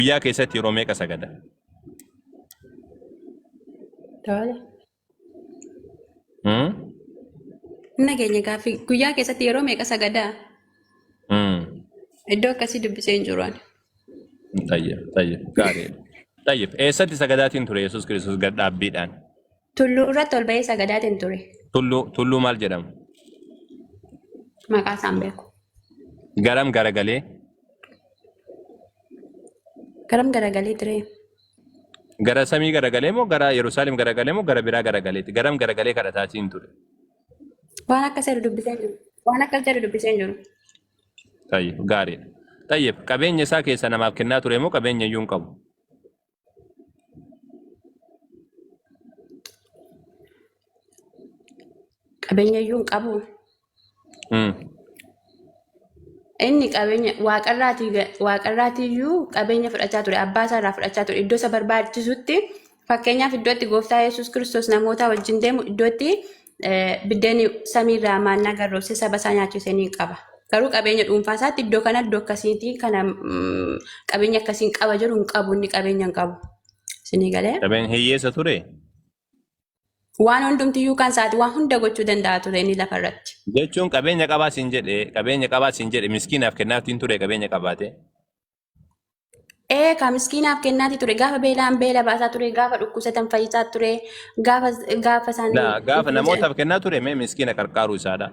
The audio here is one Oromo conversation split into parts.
Guyyaa keessatti yeroo meeqa sagada? Tole. Hmm? Nageenya gaaffii guyyaa keessatti yeroo meeqa sagadaa? Hmm. Iddoo akkasii dubbisee hin jiru ani. Tayyib, tayyib, gaariidha. Tayyib, eessatti sagadaatiin ture Yesuus Kiristoos gad dhaabbiidhaan? Tulluu irratti ol ba'ee sagadaatiin ture. Tulluu, tulluu maal jedhama? Maqaa isaan beeku. Garam garagalee? Garam garagalee ture? Gara samii garagalee moo gara Yerusaalem garagalee moo gara biraa garagaleeti? Garam garagalee kadhataatiin ture? Waan akkas jedhu dubbisee hin jiru. Waan akkas jedhu dubbisee hin jiru. Tayyib, gaariidha. Tayyib, qabeenya isaa keessa namaaf kennaa ture moo qabeenya iyyuu hin qabu? Qabeenya iyyuu hin qabu. Inni qabeenya waaqarraatii waaqarraatiiyyuu qabeenya fudhachaa ture. Abbaa isaa irraa fudhachaa ture. Iddoo isa barbaachisutti fakkeenyaaf iddoo itti gooftaa Yesuus Kiristoos namoota wajjin deemu iddoo itti biddeen samiirraa maannaa garroobsee saba isaa nyaachisee ni qaba. Garuu qabeenya dhuunfaa isaatti iddoo kana iddoo akkasiitii kana qabeenya akkasiin qaba jedhu hin qabu inni qabeenya hin qabu. Isinii galee? Qabeenya hiyyeessa ture? Waan hundumtiyyuu kan isaati waan hunda gochuu danda'a ture inni lafarratti. Jechuun qabeenya qabaa siin jedhe qabeenya qabaa siin jedhe miskiinaaf kennaaftiin ture qabeenya qabaate. Ee ka miskiinaaf kennaati ture gaafa beelaan beela baasaa ture gaafa dhukkubsatan fayyisaa ture gaafa gaafa isaan Laa gaafa namootaaf kennaa ture mee miskiina qarqaaruu isaadha.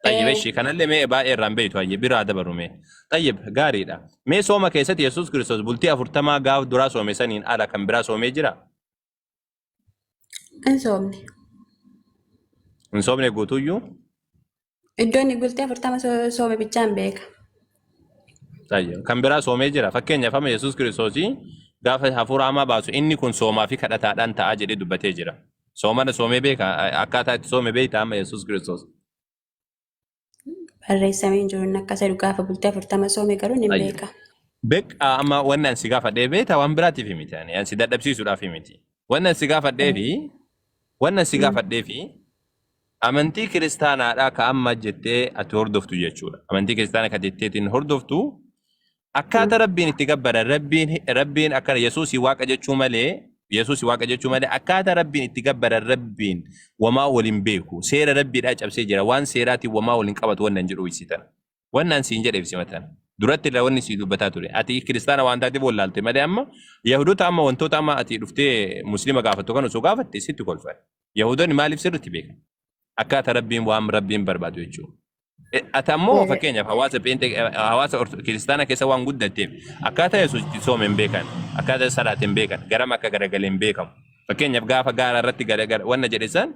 Tayyib Ee. eshi kanallee mee baay'ee irraan beektu hayyee biraa dabaru mee. Tayyib gaariidha. Mee sooma keessatti Yesuus Kiristoos bultii 40 gaaf duraa soome saniin ala kan biraa soomee jira? Hin soomne. Hin soomne guutuyyuu? Iddoo inni bultii 40 soome bichaan beeka. Tayyib. Kan biraa soomee jira. Fakkeenyaaf amma Yesuus Kiristoosii gaafa hafuura hamaa baasu inni kun soomaa fi kadhataadhaan ta'a jedhee dubbatee jira. Soomana soomee beeka. Akkaataa itti soome beekta amma Yesuus Kiristoos. Barreessamee hin jiru inni akkas jedhu gaafa bultii 40 soome garuu ni Tayyib. beeka. Beekaa amma wanni ani si gaafadhee beekta waan biraatiif miti ani ani si dadhabsiisuudhaaf miti. Wanni ani si gaafadhee fi wanni ani si gaafadhee fi amantii kiristaanaadhaa ka amma jettee ati hordoftu jechuudha. Amantii kiristaanaa ka jetteetiin hordoftu Akkaata Rabbiin itti gabbaran Rabbiin Rabbiin akkana Yesuusii Waaqa jechuu malee Yesuusii Waaqa jechuu malee akkaata Rabbiin itti gabbaran Rabbiin wamaa wal hin beeku seera Rabbiidhaa cabsee jira waan seeraatiin wamaa wal hin qabatu wannan jedhu ibsi tana wannan siin jedhe ibsi matan duratti irraa wanni sii dubbataa ture ati kiristaana waan taateef wallaalte malee amma Yahudoota amma wantoota amma ati dhuftee muslima gaafattu kan osoo gaafatte sitti kolfan Yahudoonni maaliif sirriitti beekan akkaata Rabbiin waan Rabbiin barbaadu jechuudha. Ati ammoo fakkeenyaaf hawaasa pheenxee hawaasa kiristaanaa keessa waan guddatteef akkaataa Yesuus itti soome hin beekan, akkaataa salaate hin beekan, garam akka garagale hin beekamu. Fakkeenyaaf gaafa gaara irratti garagala wanna jedhe san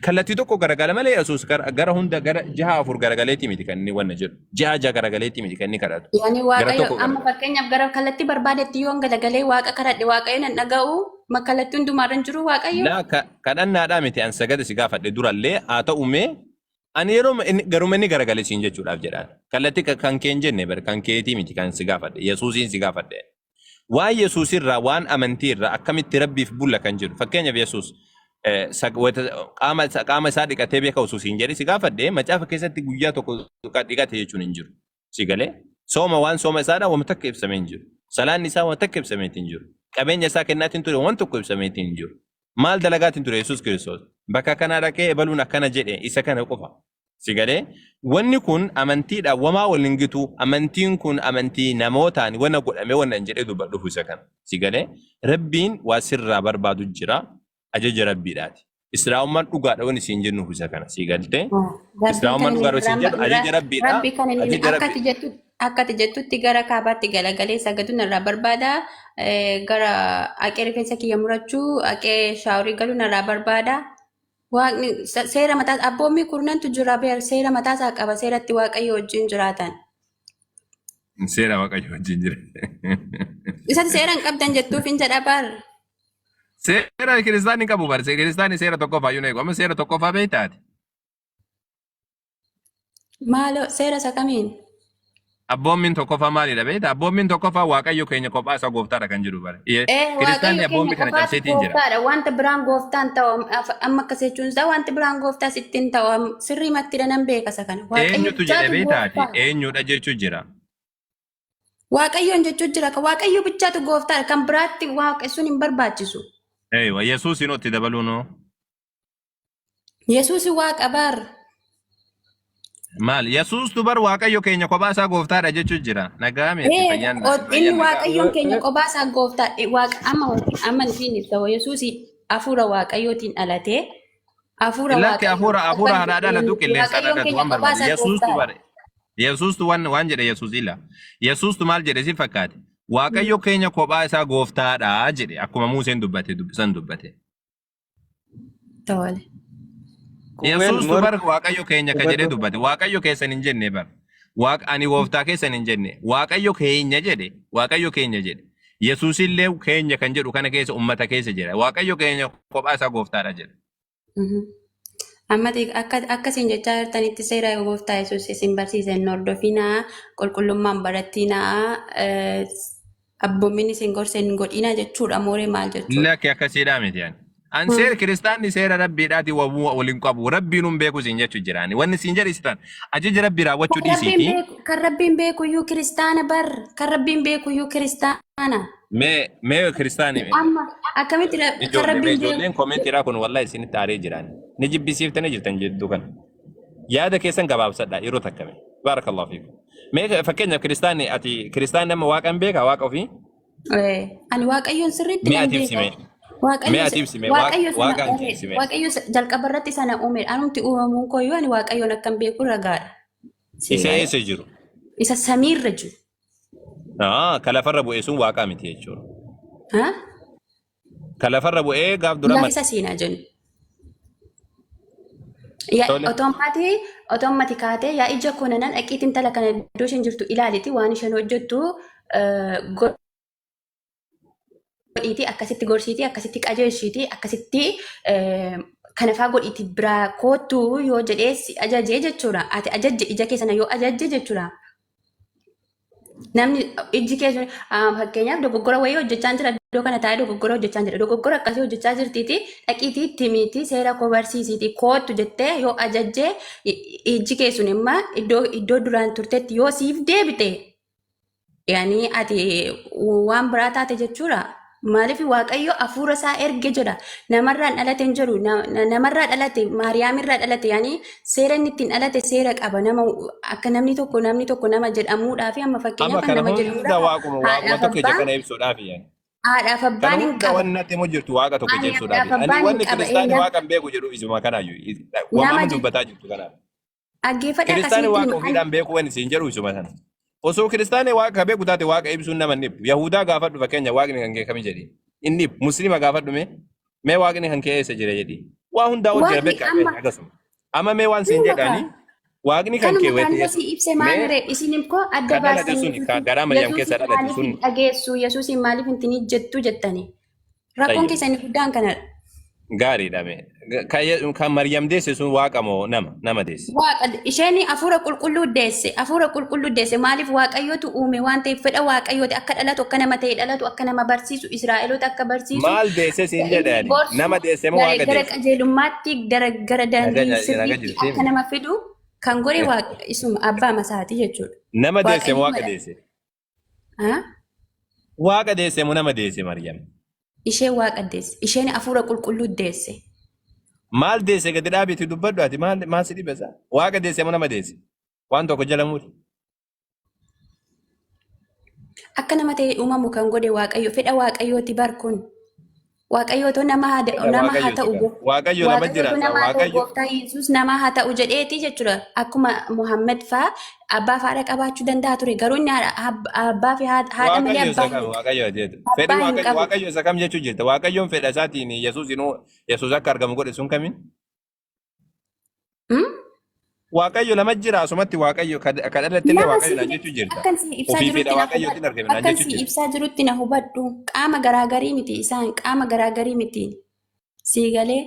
kallattii tokko garagala malee Yesuus gara hunda gara jiha afur garagaleetii miti kan inni wanna jedhu. Jiha jaha garagaleetii miti kan inni kadhatu. Yani Gara Waaqayyo tokko amma garagala. fakkeenyaaf gara kallattii barbaadetti yoon galagalee Waaqa kadhadhe Waaqayyo nan dhaga'u ma kallattii hundumaarra hin jiru Waaqayyo. Laa kadhannaadhaa miti an sagada si gaafadhe durallee haa ta'u mee Ani yeroo inni garuma inni garagale siin jechuudhaaf jedhaan. Kallattii kan kee hin jenne bar kan keetii miti kan si gaafadhe. Yesuusiin si gaafadhe. Waan Yesuus irraa waan amantii irraa akkamitti Rabbiif bulla kan jedhu. Fakkeenyaaf Yesuus qaama isaa dhiqatee beeka osoo siin jedhe si gaafadhe macaafa keessatti guyyaa tokko dhiqate jechuun hin jiru. Si galee sooma waan sooma isaadhaa waan takka ibsamee hin jiru. Salaanni isaa waan takka ibsamee hin jiru. Qabeenya isaa kennaatiin ture waan tokko ibsamee hin jiru. Maal dalagaatiin ture Yesuus Kiristoos? Bakka kanaa dhaqee ebaluun akkana jedhe isa kana qofa. Si galee wanni kun amantiidhaan wamaa wal hin gitu. Amantiin kun amantii namootaan wana godhamee wanna hin jedhee dubbadhuuf isa kana. Si galee Rabbiin waa sirraa barbaadu jira ajaja Rabbiidhaati. Islaamummaan dhugaadha wanni siin jennuuf isa kana. Si galtee? Rabbiin kan Islaamummaan inni dhugaadha siin irraan jedhu ajaja Rabbiidha. Rabbi kan inni Ajaja akka Rabbi. ati jettu akka ati jettutti gara kaabaatti galagalee sagadu narraa barbaada. Gara haqee rifeensa kiyya murachuu haqee shaaworii galuu narraa barbaada. Waaqni seera mataa abboommii kurnantu jira beer seera mataa isaa qaba seeratti Waaqayyo wajjin jiraatan. Seera Waaqayyo wajjin jira. Isatti seera hin qabdan jettuuf hin jedha bar. Seera kiristaanni hin qabu barse kiristaanni seera tokkoffaa iyyuu hin eegu. Amma seera tokkoffaa beektaati. Maaloo seera isa kamiin? Abboommiin tokkoffaa maalidha beektaa? Abboommiin tokkoffaa Waaqayyo keenya kophaa isaa gooftaadha kan jedhu bare. Ee Kiristaanni Waaqayyo keenya abboommii kana qofaatu cabseetiin jira. gooftaadha. Wanta biraan gooftaan ta'u amma akkas jechuun isaa wanti biraan gooftaa sitti hin ta'u sirrii mattidha nan beeka isa kana. Waaqayyo Eenyutu jedhe bichaatu beektaati? gooftaadha. Eenyudha jechuu jira. Waaqayyoon jechuu jira. Kan Waaqayyo bichaatu gooftaadha. Kan biraatti waaqessuun hin barbaachisu. Eeywa Yesuus itti dabaluu noo. Yesuus waaqa bar. Maal Yesuustu bar Waaqayyo keenya kophaa isaa gooftaadha jechuu jira. Nagaa meeti Ee, fayyaan inni fayyaan nagaa. Waaqayyoon keenya kophaa isaa gooftaadha. Waaqa amma amantiin ibsa. Yesuus hafuura Waaqayyootiin dhalatee hafuura Lakki Waaqayyoo hafuura hafuura akkan haadhaa dhalatu qilleensa Waaqayyoon dhalatu keenya waan kophaa barbaade. isaa Yesuustu gooftaadha. bare. Yesuustu waan jedhe Yesuus ila. Yesuustu maal jedhe si fakkaate? Waaqayyo keenya kophaa isaa gooftaadha jedhe akkuma Museen dubbate dubbisan dubbate. Tole. Qubeen Yesuustu mor bar Waaqayyo keenya ka jedhee hubadhu. dubbate. Waaqayyo keessan hin jenne bar. Waaq ani gooftaa keessan hin jenne. Waaqayyo keenya jedhe. Waaqayyo keenya jedhe. Yesuus illee keenya kan jedhu kana keessa ummata keessa jira. Waaqayyo keenya kophaa isaa gooftaadha jedhe. Amma akka isin jechaa jirtanitti seera gooftaa Yesuus isin barsiise hin hordofinaa, qulqullummaan barattinaa, abboommiin isin gorse hin godhinaa jechuudha mooree maal jechuudha? Lakki akkasiidhaa miti ani. An seera kiristaanni seera rabbiidhaati wabuu waliin qabu. Rabbiin hin beeku isin jechuu jiraani. Wanni isin jedhisitan ajaja rabbii raawwachuu Kan rabbiin dhiisiiti. beeku kan rabbiin beeku iyyuu kiristaana bar kan rabbiin beeku iyyuu kiristaana. Mee kiristaani Amma akkamitti kan ijoollee mee rabbiin beeku ijoolleen koomentiidhaa kun wallahi isinitti aaree jiraan. Ni jibbisiiftanii jirtan jedduu kana. Yaada keessan gabaabsadha yeroo takkame. Baarakallahu fiikum. Mee fakkeenyaaf kiristaanni ati kiristaanni amma waaqa hin beekaa waaqa ofii? Ani Waaqayyoon sirriitti Mee nan ati beeka. ibsi mee. Mee Waaqayyo ati ibsi mee waaqa Waaqayyo sana waaqa ati uume. ibsi mee. Waaqayyo jalqaba irratti sana uume. Anumti uumamuun koo iyyuu ani Waaqayyoon akkan beeku ragaadha. Isa Seera. eessa jiru? Isa samiirra jiru. Ah, ka lafarra bu'e sun waaqaa miti jechuudha. Ha? Ka lafarra bu'ee gaaf dura Lafa isa seenaa jennu. Yaa tole. otoo ammati kaatee yaa ija koo nanan dhaqiitiin intala kana iddoo isheen jirtu ilaaliti waan isheen hojjettu godhiitii akkasitti gorsiitii akkasitti qajeelchiitii akkasitti kana faa godhiitii biraa koottu yoo jedhee si ajajee jechuudha. Ati ajajje ija kee sana yoo ajajje jechuudha. Namni ijji kee sun fakkeenyaaf dogoggora wayii hojjechaa jira iddoo kana taa'ee dogoggora hojjechaa jira. Dogoggora akkasii hojjechaa jirtiiti dhaqiitii itti himiitii seera koo barsiisiitii koottu jettee yoo ajajjee ijji kee sun immoo iddoo duraan turtetti yoo siif deebite yaani ati waan biraa taate jechuudha. Maaliif Waaqayyo hafuura isaa erge jedha. Namarraan dhalate hin jedhu. Namarraa dhalate Maariyaamirraa dhalate yaani seera inni ittiin dhalate seera qaba. Nama akka namni tokko nama jedhamuudhaa fi amma Amma fakkeenyaaf kan kana nama hunda jedhamuudhaaf waaquma waaquma haadhaaf tokko ija abbaan kana ibsuudhaaf yaani. haadhaaf Kana abbaan hin hunda qaba. wanni natti himu jirtu waaqa tokko Ani ija ibsuudhaaf. haadhaaf Ani abbaan hin wanni qaba. kiristaanni waaqa hin beeku jedhu isuma kanaayyuu. Nama Wamaama dubbataa jirtu kanaaf. Dhaggeeffadhaa Kiristaanni akkasinitti waaqa hima. ofiidhaan beeku wanni isin jedhu isuma sana. Osoo kiristaanni waaqa beeku taate waaqa ibsuun nama hin dhibu. Yahudaa gaafadhu fakkeenya waaqni kan kee kami jedhi. Inni dhibu. Musliima gaafadhu mee waaqni kan kee eessa jira jedhi. Waa hundaa ol jira Waaqni beekaa amma akkasuma. Amma mee waan siin kanuma jedhani kaa. waaqni kan kee Kanuma kan weete dura si ibse maal mee ree isin koo adda ka dhalate baastanii sun ka garaa Maryam keessa Yesuusin dhalate maaliif sun hin dhageessu Yesuusin maaliif hin jettu jettani. Rakkoon tayyib keessan inni guddaan kanadha. gaariidha mee. Kan Maryam deesse sun waaqa moo nama deesse? Waaqa isheen hafuura qulqulluu deesse hafuura qulqulluu deesse maaliif waaqayyotu uume waan ta'eef fedha waaqayyooti akka dhalatu akka nama ta'e dhalatu akka nama barsiisu Israa'eloota akka barsiisu Maal deesse siin akka jedhe inni ani? gorsu Nama deesse moo gara waaqa gara deesse? qajeelummaatti gara gara daandii Naga sirriitti jirti akka nama fidu kan godhe waaqa isuma abbaa masaati jechuudha. Nama deesse moo waaqa Waaqayyomadha. deesse? Ha? Waaqa deesse moo nama deesse Maryam? Isheen waaqa deesse. Isheen hafuura qulqulluu deesse. Maal deesse gadi dhaabiitii dubbadhu ati maal maal si dhibe isaa? Waaqa deesse moo nama deesse? Waan tokko jala muri. Akka nama ta'e uumamu kan godhe Waaqayyo fedha Waaqayyooti bar kun. Waaqayyo otoo nama haa Fedha nama haa Waaqayyooti ta'u kan. Waaqayyo lama Waaqayyo jira otoo isaa. nama haa ta'u Waaqayyo gooftaa Yesuus nama haa ta'u jedheeti jechuudha. Akkuma Muhammad faa abbaa fi haadha qabaachuu danda'a ture. Garuu inni abbaa fi haadha malee Waaqayyo isa abbaa kam hin Waaqayyo ajeetu. Fedhi abbaa hin Waaqayyo qabu. Waaqayyo isa kam jechuu jirta. Waaqayyoon fedha isaatiin Yesuus inuu Yesuus akka argamu godhe sun kamiin? Hmm? Waaqayyo lama jira asumatti Waaqayyo ka dhalatti illee Nama Waaqayyo si naan jechuu jirta. akkan si ibsaa Ofii jirutti fedha na Waaqayyootiin hubadhu. argame naan Akkan jechuu si jirta. ibsaa jirutti na hubadhu. Qaama garaagarii miti isaan qaama garaagarii miti. Sii galee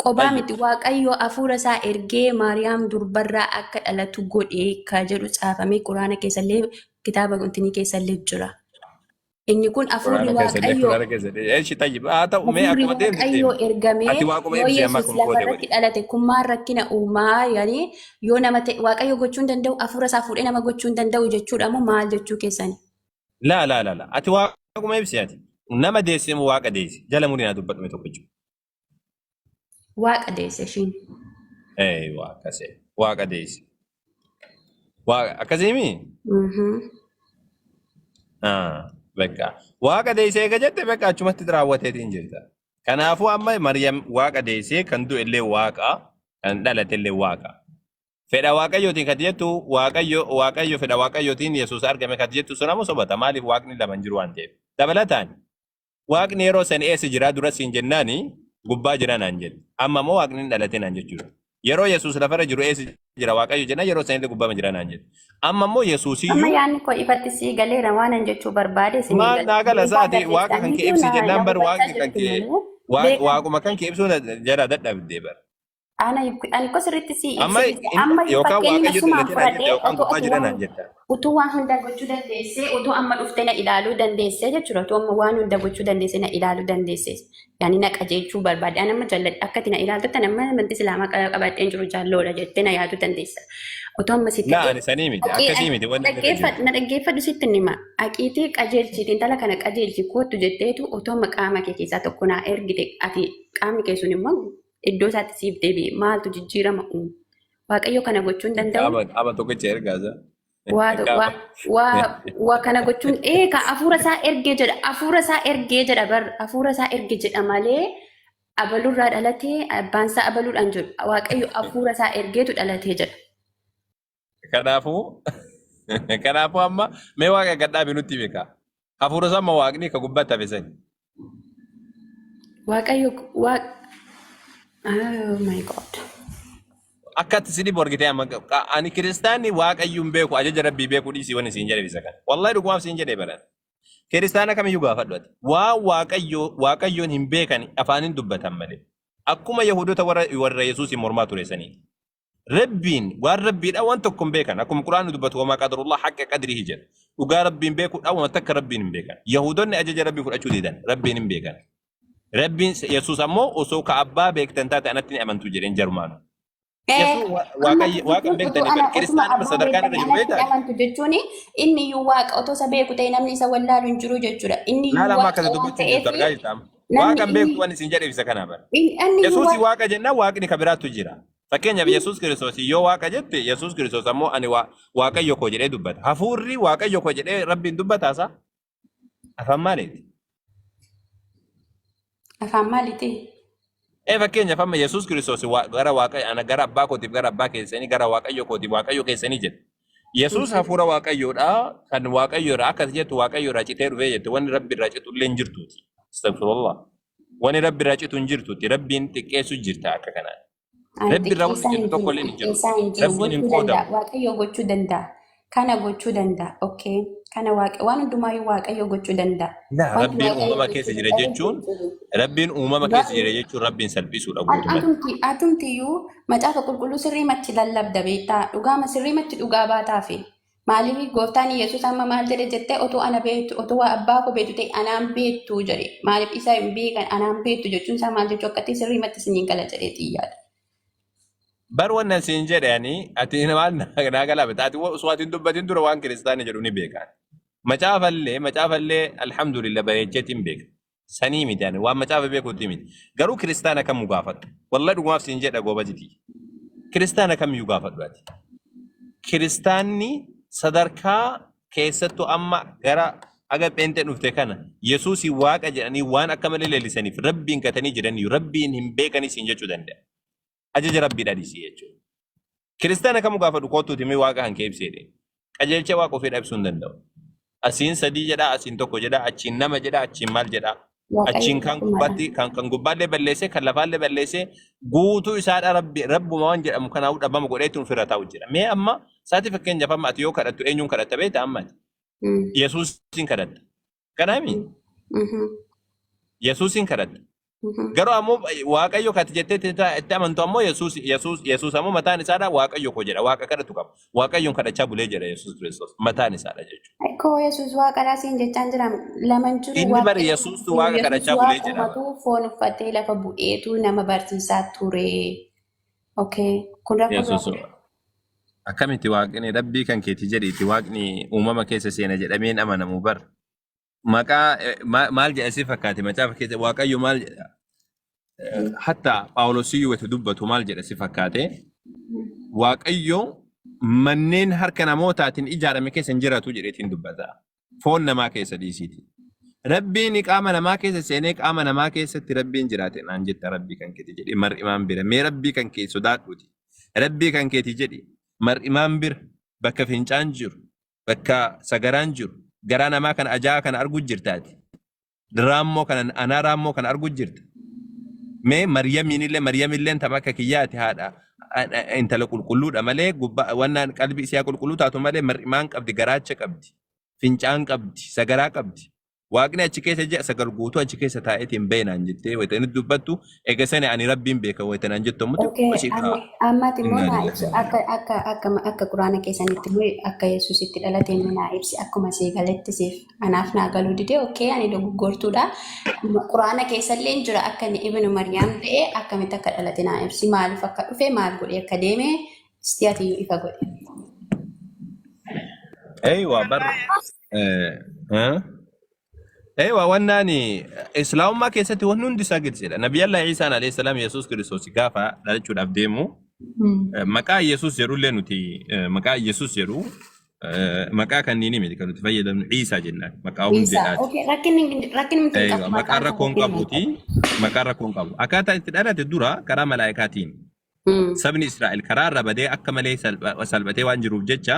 qobaa Tayyib. miti Waaqayyo hafuura isaa ergee Maariyaam durbarraa akka dhalatu godhe ka jedhu caafamee quraana keessallee kitaaba qulqulluu keessallee jira. Inni kun hafuurri Quraana keessallee Waaqayyoo quraana keessallee. Eeshi tayyib haa ta'u mee hafuurri akkuma deemte Waaqayyoo deemi. ergamee Ati waaquma yoo ibsi amma Yesuus akkuma goote lafarratti godhi. dhalate kun maal rakkina uumaa yaani yoo nama ta'e Waaqayyo gochuu hin danda'u hafuura isaa fuudhee nama gochuu hin danda'u jechuudha moo maal jechuu keessani? Laa laa laa laa. Ati waaquma ibsi ati. Nama deesse moo waaqa deesse? Jala murii naa dubbadhu mee tokkicha. Waaqa deesse ishiin. Ee waaqa see. Waaqa deesse. Waaqa akkasii mii? Mhm. Ah, Bakka. Waaqa deessee eega jette bakka achumatti raawwateetiin jirta. Kanaafuu amma Maryam waaqa deessee kan du'e illee waaqa kan dhalate illee waaqa. Fedha Waaqayyootiin kan jettu Waaqayyo Waaqayyo fedha Waaqayyootiin Yesuus argame kan jettu sun ammoo sobata. Maaliif Waaqni lama hin jiru waan ta'eef. Dabalataan Waaqni yeroo san eessa jira dura siin jennaani gubbaa jira naan jette. Amma immoo Waaqni hin dhalate naan jechuudha. Yeroo Yesuus lafarra jiru eessa jira Waaqayyo jennaan yeroo sanillee gubbama jira naan jette. Amma immoo Amma Yesuusiyyuu yaadni koo ifatti sii galeera waan an jechuu barbaade isinii maal gale. naa gala Beekaa isaati Waaqa kan kee barreessaniitu ibsi na jennaan na bar hubachaa Waaqni kan jirtu kee malee beekaa Waaquma kan kee ibsuu jala dadhabde bar. Ana ani ko sirriitti si Amma ibsee jira. Amma iyyuu yookaan fakkeenyuma Waaqayyo sumaan dhalate naan jetta fudhadhee yookaan otoo gubbaa ati jira waan naan jetta. utuu waan hunda gochuu dandeessee utuu amma dhuftee na ilaaluu dandeessee jechuudha. Utuu amma waan hunda gochuu dandeessee na ilaaluu dandeessee. Yaani na qajeelchuu barbaade. Ani amma jalladhe akka ati na ilaaltutti ani amma amantii islaamaa qabadheen jiru jaalloodha jettee na yaaduu dandeessa. Utuu amma sitti Laa ani sanii miti akkasii miti wanni irra jiru. dhaggeeffadhu na dhaggeeffadhu sitti hima. Aqiitii qajeelchiiti intala kana qajeelchi kottu jetteetu utuu amma qaama kee keessaa tokko naa ergite ati qaamni kee sun immoo iddoo isaatti siif deebi'e maaltu jijjiirama uume? Waaqayyo kana gochuu hin danda'u. Qaama tokkicha ergaa isaa. Waa Qaama. waa waa waa kana gochuun eeka hafuura isaa ergee jedha hafuura isaa ergee jedha bar hafuura isaa erge jedha malee abalurraa dhalatee abbaan isaa abaluudhaan jedhu Waaqayyo hafuura isaa ergeetu dhalatee jedha. Kanaafuu kanaafuu amma mee waaqa gad dhaabi nutti beeka. Hafuura isaa amma waaqni ka gubbaatti hafe sani. Waaqayyo waaq oh my god. Akka ati si dhibu argitee amma ani kiristaanni waaqayyo hin beeku ajaja rabbii beeku dhiisii wani siin jedhe isa kana. Wallahi dhugumaaf siin jedhee baran. Kiristaana kamiyyuu gaafadhu ati. Waan waaqayyo waaqayyoon hin beekan afaaniin dubbatan malee. Akkuma Yahudoota warra warra Yesuusiin mormaa ture sanii. Rabbiin waan Rabbiidha waan tokko hin beekan. Akkuma Qur'aanni dubbatu wamaa qadarullah haqqa qadrihi jedha. Dhugaa Rabbiin beekuudha waan takka Rabbiin hin beekan. Yahuudonni ajaja Rabbii fudhachuu didan Rabbiin hin beekan. Rabbiin Yesuus ammoo osoo ka abbaa beektan taate anatti ni amantu jedheen jarumaanu. Yesuus Amma waaqa waaqa hin jechuun utuu beektanii ana bar otuma kiristaanuma abbaa sadarkaan beektan irra jiru anatti beektaa? amantu jechuun inni iyyuu waaqa otoo isa beeku ta'e namni isa wallaalu hin jiru jechuudha. Inni iyyuu Laala amma waaqa akkasi waan dubbachuu jirtu ta'eef argaa jirta amma. namni Waaqa hin inni beektu waan isin jedheef isa kana bara. inni iyyuu Yesuusi waaqa waaqa jennaan waaqni ka biraatu jira. Fakkeenyaaf Yesuus Kiristoos yoo waaqa jette Yesuus Kiristoos ammoo ani waaqayyo koo jedhee dubbata. Hafuurri waaqayyo koo jedhee Rabbiin dubbataasa? Afaan maaliiti? Afaan maaliiti? Ee fakkeenyaaf amma Yesuus Kiristoos gara waaqa ana gara abbaa kootiif gara abbaa keessanii gara waaqayyo kootiif waaqayyo keessanii jedhe. Yesuus hafuura waaqayyoodha kan waaqayyo irraa akkas jettu waaqayyo irraa citee dhufee jette wanni rabbi irraa citu illee hin jirtuuti. Astagfirullah. Wani rabbi irraa citu hin jirtuuti. Rabbiin xiqqeessu jirta akka kanaan. Ani Rabbi irraa wanni xiqqeessaa citu hin tokko jiru, illee hin jiru. xiqqeessaa hin jiru. Rabbiin hin Gochuu danda'a. qoodamu. Waaqayyo gochuu danda'a. Kana gochuu danda'a. Okay. Kana waaqa waan hundumaayyuu Waaqayyo gochuu danda'a. Laa Wanti Rabbiin Waaqayyo uumama gochuu keessa jira dadhabe hin jechuun jiru. Rabbiin uumama keessa jira Garuu jechuun Rabbiin salphisuudha guutumatti. atumti iyyuu macaafa qulqulluu sirriimatti lallabda beektaa dhugaama sirriimatti dhugaa baataafi. Maaliif gooftaan Yesuus amma maal jedhe jettee otoo ana beektu otoo waa abbaa koo beektu ta'e anaan beektu jedhe. Maaliif isa hin beekan anaan beektu jechuun isaa maal jechuu akka ta'e sirriimatti isiniin gala jedhee xiyyaadha. Bar wannan siin jedhe ani ati maal naa galaafata ati osoo ati hin dubbatin dura waan kiristaana jedhu ni beeka. Macaafallee macaafallee alhamdulillah bareecheetiin beeka. Sanii miti ani waan macaafa beekuutti miti. Garuu kiristaana kamuu gaafadhu. Wallahi dhugumaaf siin jedha goobaziti. Kiristaana kamiyyuu gaafadhu ati. Kiristaanni sadarkaa keessattuu amma gara aga pheenxee dhufte kana Yesuusii waaqa jedhanii waan akka malee leellisaniif rabbiin gatanii jiranii rabbiin hin beekanis hin jechuu danda'a. Ajaja rabbii dhadhisii jechuudha. Kiristaana kamuu gaafadhu kottuuti mee waaqa kan kee ibsi jedheen. Qajeelchee waaqa ofii ibsuu hin danda'u. Asiin sadii jedhaa, asiin tokko jedhaa, achiin nama jedhaa, achiin maal jedhaa. Waaqayyo Achiin kan tokkummaadha. gubbaatti kan kan gubbaallee balleessee kan lafaallee balleessee guutuu isaadha rabbi rabbuma waan jedhamu kanaafuu dhabama godheetu ofirra taa'u jira. Mee amma sa'aatii fakkeenyaaf amma ati yoo kadhattu eenyuun kadhatta beektaa amma ati? Yesuusiin kadhatta. Kanaami Yesuusiin kadhatta. Garuu ammoo Waaqayyo kati jettee itti amantu ammoo Yesuus Yesuus Yesuus ammoo mataan isaadha Waaqayyo koo jedha. Waaqa kadhatu qaba. Waaqayyoon kadhachaa bulee jedha Yesuus Kiristoos mataan isaadha jechuudha. Koo Yesuus waaqadhaa siin jechaan jira laman jiru Inni bara Waaqayyo Yesuustu Waaqa Yesuus kadhachaa bulee jedha. waaqumatu foon uffatee lafa bu'eetu nama barsiisaa ture. Okay. Kun rakkoo biraa Yesuus qaba. Akkamitti waaqni rabbii kan keeti jedhiiti waaqni uumama keessa seena jedhameen amanamu bar. Maqaa maal jedha si fakkaate macaafa keessa Waaqayyo maal jedha? Hatta Phaawulosiyyuu wayita dubbatu maal jedha si fakkaate? Waaqayyo manneen harka namootaatiin ijaarame keessa hin jiraatu jedheetiin dubbata. Foon namaa keessa dhiisiiti. Rabbiin qaama namaa keessa seenee qaama namaa keessatti Rabbiin jiraate naan jetta Rabbii kan keeti jedhi mar'imaan bira. Mee Rabbii kan kee sodaadhuuti. Rabbii kan keeti jedhi mar'imaan bira bakka fincaan jiru bakka sagaraan jiru garaa namaa kana ajaa'aa kana argu jirtaati. Raammoo kana anaa raammoo kana argu jirta. Mee Maryamiinillee Maryamilleen tapha akka kiyyaati haadha intala qulqulluudha malee gubbaa wannaan qalbii isiyaa qulqulluu taatu malee mar'imaan qabdi garaacha qabdi fincaan qabdi sagaraa qabdi. Waaqni achi keessa ji'a 9 guutuu achi keessa taa'eetiin bahe naan jettee wayita inni dubbattu eega sani ani Rabbiin beeka wayita naan jettu ammoo Okay, xiqqoo ishee amma kaa ammati immoo innaa naa lillahi ibsi wa akka akka akka akka quraana keessanitti immoo akka Yesuus itti dhalate immoo naa ibsi akkuma sii galetti siif anaaf naa galuu dide okay ani dogoggortuudha quraana keessallee hin jira akka inni ibnu Maryaam ta'e akkamitti akka dhalate naa ibsi maaliif akka dhufe maal godhee akka deeme isti ati ifa godhe. Eywa bar Eywa wannaan islaamummaa keessatti wanni hundi isaa gilsiidha. Nabiyallah Iisaan alayhi salaam Yesuus Kiristoos gaafa dhalachuudhaaf deemu maqaa Yesuus jedhullee nuti maqaa Yesuus jedhu maqaa kanniini miti kan nuti fayyadamnu Iisaa jennaan maqaa Isa. hundeedhaati. Okay, rakkinni rakkinni hin Eywa qabu maqaan maqaan isaa rakkoon rakkinni hin qabuuti qabu. maqaan rakkoon qabu. Akkaataa itti dhalate dura karaa malaayikaatiin sabni Israa'el karaa irra badee akka malee salphatee waan jiruuf jecha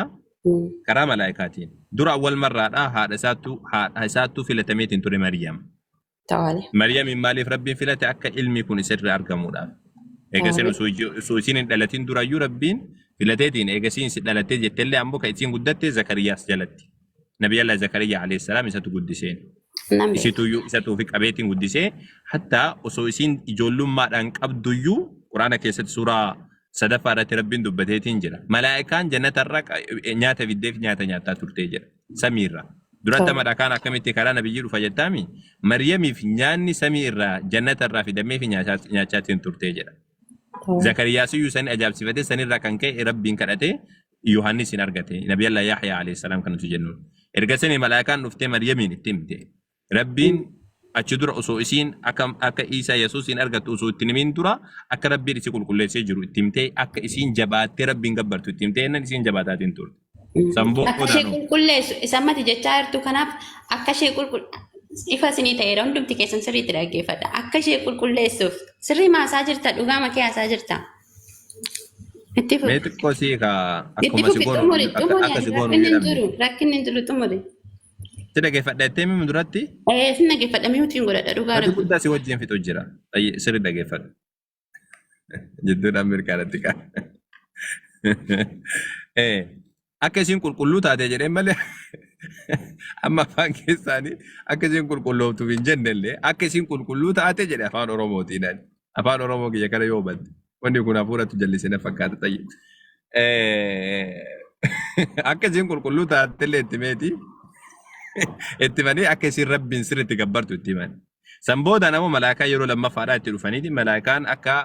karaa malaayikaatiin dura awwal marraadhaa haadha isaattuu filatameetiin ture Maryam. Tawale. Maryamiin maaliif Rabbiin filate akka ilmi kun isirra argamuudhaaf. Eegasiin osoo isiin hin dhalatin durayyuu Rabbiin filateetiin eegasiin si dhalattee jettellee ammoo kan isiin guddatte Zakariyaas jalatti. Nabiyallah Zakariyaa alayhi salaam isatu guddiseen. Nan beeka. Isituyyuu isatuu fi qabeetiin guddisee hattaa osoo isiin ijoollummaadhaan qabduyyuu Quraana keessatti suuraa sadaffaa irratti Rabbiin dubbateetiin jira. Malaa'ikaan jannatarra nyaata fiddeef nyaata nyaataa turtee jira. Samiirra. Duratti amma dhakaan akkamitti karaa nabiyyii dhufa jettaami? Maryamiif nyaanni samii irraa jannata irraa fidameef nyaachaatiin turtee jedha. Zakariyaasiyyuu sani ajaa'ibsifatee sanirraa kan ka'e Rabbiin kadhatee Yohaannis hin argate. Nabiyallah Yahyaa alayhi salaam kan nuti jennuun. Erga sani malaakaan dhuftee Maryamiin itti himte. Rabbiin achi dura osoo isiin akka Iisaa Yesuusiin argattu osoo itti himin dura akka Rabbiin isii qulqulleessee jiru itti himtee akka isiin jabaattee Rabbiin gabbartu itti himtee jennaan isiin jabaataatiin turte. San Akka ishee boodaanuu qulqulleessu isa ammati jechaa jirtu kanaaf akka ishee qulqull ifa isinii ta'eera hundumti keessan sirriitti dhaggeeffadha. Akka ishee qulqulleessuuf sirrii maasaa jirta dhugaa makee haasaa jirta. Itti Mee fufi. xiqqoo sii ka Itti akkuma si fufi goonu xumuri akka xumuri akka ani si goonu rakkinni hin jedhamne. jiru rakkinni hin jiru xumuri. Si dhaggeeffadha jettee mimi duratti Ee sin dhaggeeffadha miutiin godhadha dhugaa wanti rabbi. guddaa si wajjin fixu jira. Sirri dhaggeeffadhu. Jidduudhaan mirkaanatti qaba. Akka isiin qulqulluu taate jedheen malee amma afaan keessaanii akka isiin qulqullooftuuf hin jennellee akka isiin qulqulluu taate jedhe afaan Oromootiin ani. Afaan Oromoo kiyya kana yoo hubatte. Wanni kun hafuuratti jallise na fakkaata xayyi. Akka isiin qulqulluu taatellee itti meeti. Itti himanii akka isiin rabbiin sirriitti gabbartu itti himan. San booda nama malaakaa yeroo lammaffaadhaa itti dhufaniiti malaakaan akka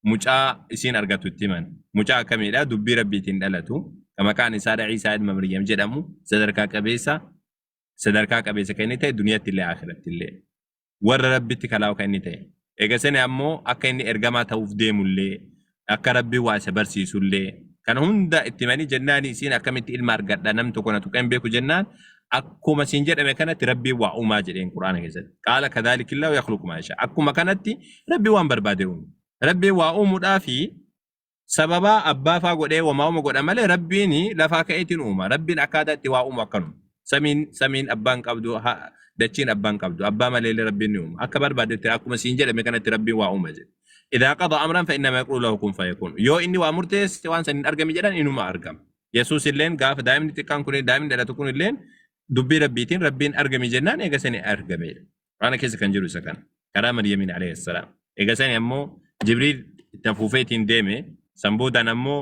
mucaa isiin argattu itti himan. Mucaa akkamiidha? Dubbii Rabbiitiin dhalatu. Ka maqaan isaadha Iisaa ilma Maryam jedhamu sadarkaa qabeessa sadarkaa qabeessa kan inni ta'e duniyatti illee akhiratti illee. Warra Rabbitti kalaa'u kan inni ta'e. Eega sani ammoo akka inni ergamaa ta'uuf deemullee akka Rabbiin waa isa barsiisullee kan hunda itti himanii jennaani isiin akkamitti ilma argadha nam tokko na tuqee hin beeku jennaan akkuma siin jedhame kanatti Rabbiin waa uumaa jedheen Qur'aana keessatti. Qaala kadhaalikillaahu yakhluqu maa yashaa. Akkuma kanatti Rabbiin waan barbaade uuma. Rabbiin waa uumuudhaa fi sababaa abbaa faa godhee wamaa uuma godha malee Rabbiin lafaa ka'eetiin uuma. Rabbiin akkaataa itti waa uumu akkanuma. Samiin abbaan qabdu dachiin abbaan qabdu abbaa maleellee Rabbiin ni uuma. Akka barbaadetti akkuma siin jedhame kanatti Rabbiin waa uuma jedhe. Idaa qada amran fa innamaa yaquulu lahu kun fayakun. Yoo inni waa murteesse waan san hin argame jedhan inuma argama. Yesuus illeen gaafa daa'imni xiqqaan kun daa'imni dhalatu kun illeen dubbii Rabbiitiin Rabbiin argame jennaan eega sani argameedha. Quraana keessa kan jiru isa kana. Karaa Maryamiin alayhi salaam. Eega sani ammoo Jibriil itti afuufeetiin deeme san boodaan ammoo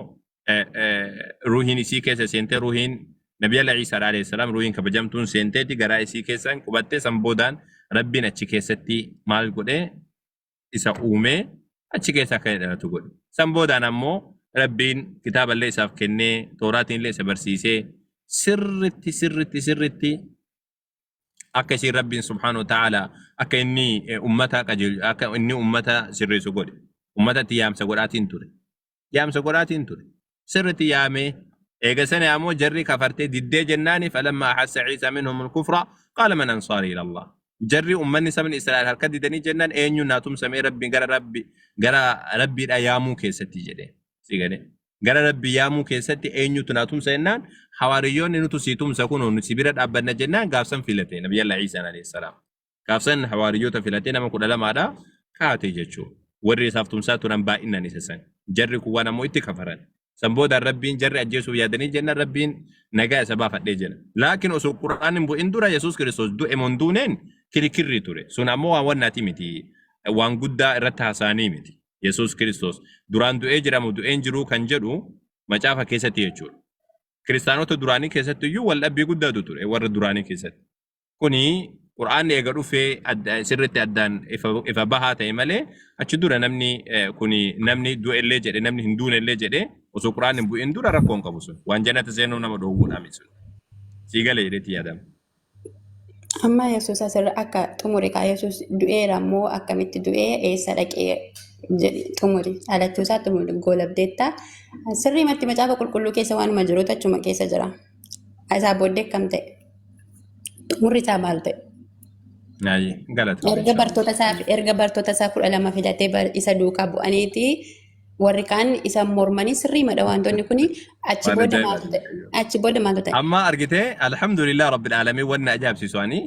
ruuhiin isii keessa seentee ruuhiin Nabiyalla Iisaa alayhi salaam ruuhiin kabajamtuun seenteeti garaa isii keessaan qubattee san boodaan Rabbiin achi keessatti maal godhee isa uumee achi keessa akka inni dhalatu godhe. San boodaan ammoo Rabbiin kitaaballee isaaf kennee Tooraatiin illee isa barsiisee sirritti sirritti sirritti akka isiin Rabbiin subhaanahu wa ta'ala akka inni ummata qajeelchu, akka inni ummata sirreessu godhe. Ummatatti yaamsa godhaatiin ture. Yaamsa godhaatiin ture. Sirritti yaamee eega sana ammoo jarri kafartee diddee jennaani, falamma ahassa Ciisaa minhum al-kufra qaala man ansaarii ila Allah. Jarri ummanni sabni Israa'el harka didanii jennaan, eenyu naa tumsamee Rabbi gara Rabbi gara Rabbiidha yaamuu keessatti jedhe. Si galee? Gara Rabbi yaamuu keessatti eenyutu naa tumsa jennaan, hawaariyyoonni nutu sii tumsa, kunoo nu si bira dhaabbanna jennaan, gaafsan filate Nabiyyallah Ciisaan alayhi salaam. Gaafsan hawaariyyoota filatee nama 12dha kaate jechuudha. Warri isaaf tumsaa turan baay'inaan isa san. Jarri kun waan ammoo itti kafaran. San boodaan Rabbiin jarri ajjeesuuf yaadanii jennaan Rabbiin nagaa isa baafadhee jedha. Laakiin osoo Qur'aan hin bu'in dura Yesuus Kiristoos du'e moo hin duuneen kirikirri ture. Sun ammoo waan wannaati miti. Waan guddaa irratti haasa'anii miti. Yesuus Kiristoos duraan du'ee jira moo du'een jiruu kan jedhu macaafa keessatti jechuudha. Kiristaanota duraanii keessatti iyyuu wal dhabbii guddaatu ture warra duraanii keessatti. Kuni Qur'aanni eega dhufee sirriitti addaan ifa bahaa ta'e malee, achi dura namni kuni namni du'ellee jedhe, namni hin duunellee jedhe, osoo Qur'aanni hin bu'in dura rakkoo hin qabu sun. Waan jannata seenuu nama dhoowwuudha miti sun. Sii gale jedheetti yaadama. Amma Yesuus asirra akka xumure kaa, Yesuus du'eera immoo akkamitti du'ee, eessa dhaqee jedhi xumuri, dhalachuu isaa xumuri, goolabdeetta. Sirriimatti macaafa qulqulluu keessa waanuma jirutu achuma keessa jira. Isaa booddee akkam ta'e? Xumurri isaa maal ta'e? Naayi galatoomii Erga bartoota isaa erga bartoota isaa 12 filatee isa duukaa bu'aniiti, warri kaan isa mormanii, sirriimadha wantoonni kuni, achi Waan booda ajaa'ibaati. maaltu ta'e? Achi booda maaltu ta'e? Amma argitee, alhamdulillah rabbil aalamiin, wanni ajaa'ibsiisu ani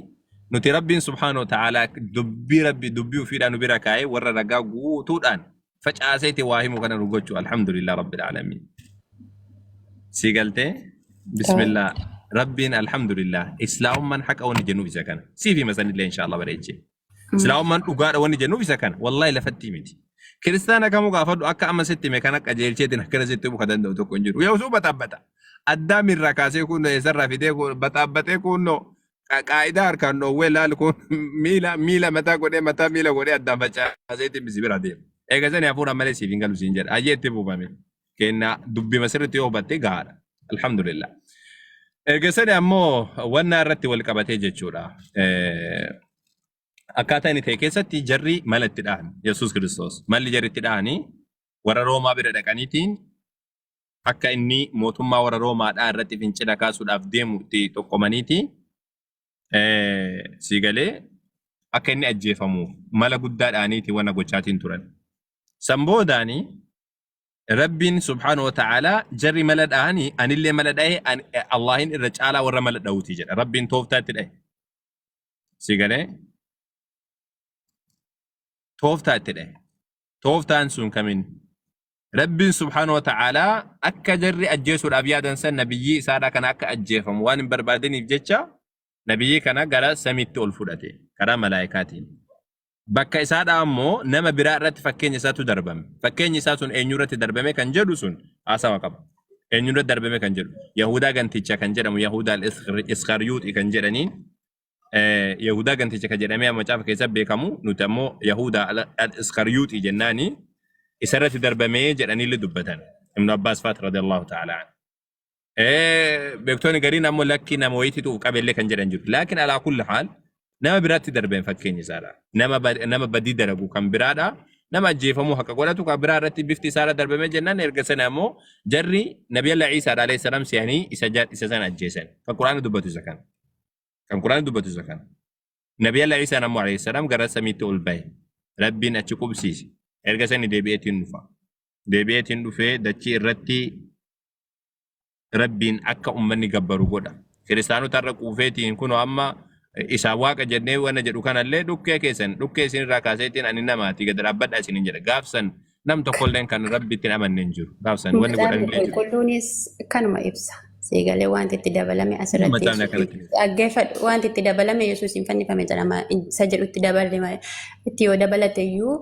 nuti Rabbiin subhaanahu wa ta'aalaa dubbii Rabbi dubbii ofiidhaan nu bira kaa'ee warra ragaa guutuudhaan facaaseeti waa himu kana nu gochuu, alhamdulillah rabbil aalamiin. Si galtee? Bismillah. Rabbiin alhamdulillah islaamummaan haqa wanni jennuuf isa kana. Siif hima sanillee inshaallah bareechee. Islaamummaan dhugaadha wanni jennuuf isa kana. Wallahi lafatti miti. Kiristaana kamuu gaafadhu, akka amma sitti hime kana qajeelcheetiin akkana sitti himuu ka danda'u tokko hin jiru. Yoo baxaabbata. Addaam irraa kaasee kun eessarraa fidee kun baxaabbatee kunno qaa'idaa harkaan dhoowwee laal kun miila miila mataa godhee mataa miila godhee addaan facaaseetiin si bira deema. Eega sani hafuuraan malee siif hin galu siin jedha. Hayyee itti buufame. Kenna dubbima sirriitti yoo hubatte gahaadha. Alhamdulillah. Erga sani ammoo wannaa irratti wal qabatee jechuudha. Akkaataa inni ta'e keessatti jarri mala itti dhahan Yesuus Kiristoos. Malli jarri itti dhahanii warra Roomaa bira dhaqaniitiin akka inni mootummaa warra Roomaadhaa irratti fincila kaasuudhaaf deemu itti xoqqomaniiti sii galee akka inni ajjeefamuuf mala guddaa dhahaniiti wanna gochaatiin turan. San boodaani Rabbiin subhaanahu wa ta'aalaa jarri mala dhahanii anillee mala dhahe, Allaahin irra caalaa warra mala dhahuuti jedha. Rabbiin tooftaa itti dhahe. Si galee, tooftaa itti dhahe. Tooftaan sun kamiin? Rabbiin subhaanahu wa ta'aalaa akka jarri ajjeesuudhaaf yaadan san nabiyyii isaadhaa kana akka ajjeefamu waan hin barbaadiniif jecha nabiyyii kana gara samiitti ol fudhate karaa malaayikaatiin. Bakka isaadhaa ammoo nama biraa irratti fakkeenya isaatu darbame. Fakkeenyi isaa sun eenyu irratti darbame kan jedhu sun haasawa qaba. Eenyu irratti darbame kan jedhu. Yahudaa ganticha kan jedhamu, Yahudaa Iskaryuuxi kan jedhaniin, Yahudaa ganticha kan jedhamee macaafa keessatti beekamu, nuti ammoo Yahudaa Iskaryuuxi jennaani, isa irratti darbamee jedhaniillee dubbatan. Ibnu Abbaas faat radiyallahu ta'ala anhu. Beektonni gariin ammoo lakkii nama wayiititu uf qabellee kan jedhan jiru. Laakiin alaa kulli haal nama biraatti darbeen fakkeenyi isaadha. Nama badii dalagu kan biraadha. Nama ajjeefamuu haqa godhatu kan biraa irratti bifti isaarra darbamee jennaan, erga sana ammoo jarri Nabiyalla Iisaadha alayhi salaam se'anii isa sana ajjeesan. Kan Quraanni dubbatu isa kana. Kan Quraanni dubbatu isa kana. Nabiyalla Iisaan ammoo alayhi salaam gara samiitti ol bahe. Rabbiin achi qubsiise. Erga sani deebi'eetiin dhufa. Deebi'eetiin dhufee dachii irratti Rabbiin akka ummanni gabbaru godha. Kiristaanota irra quufeetiin kunoo amma isaa waaqa jennee wanna jedhu kanallee dhukkee keessan dhukkee isinirraa kaaseetiin ani namaati gad dhaabbadhaa isinin jedha. Gaafsan nam tokkolleen kan Rabbitti hin amanne hin jiru. Gaafsan wanni Macaafni godhanillee jiru. qulqulluunis kanuma ibsa. Siigalee wanti itti dabalame asirratti Macaafni akkanatti ibsa. Dhaggeeffadhu, wanti itti dabalame Yesuus hin fannifame jedhama isa jedhutti daballe malee itti yoo dabalate iyyuu,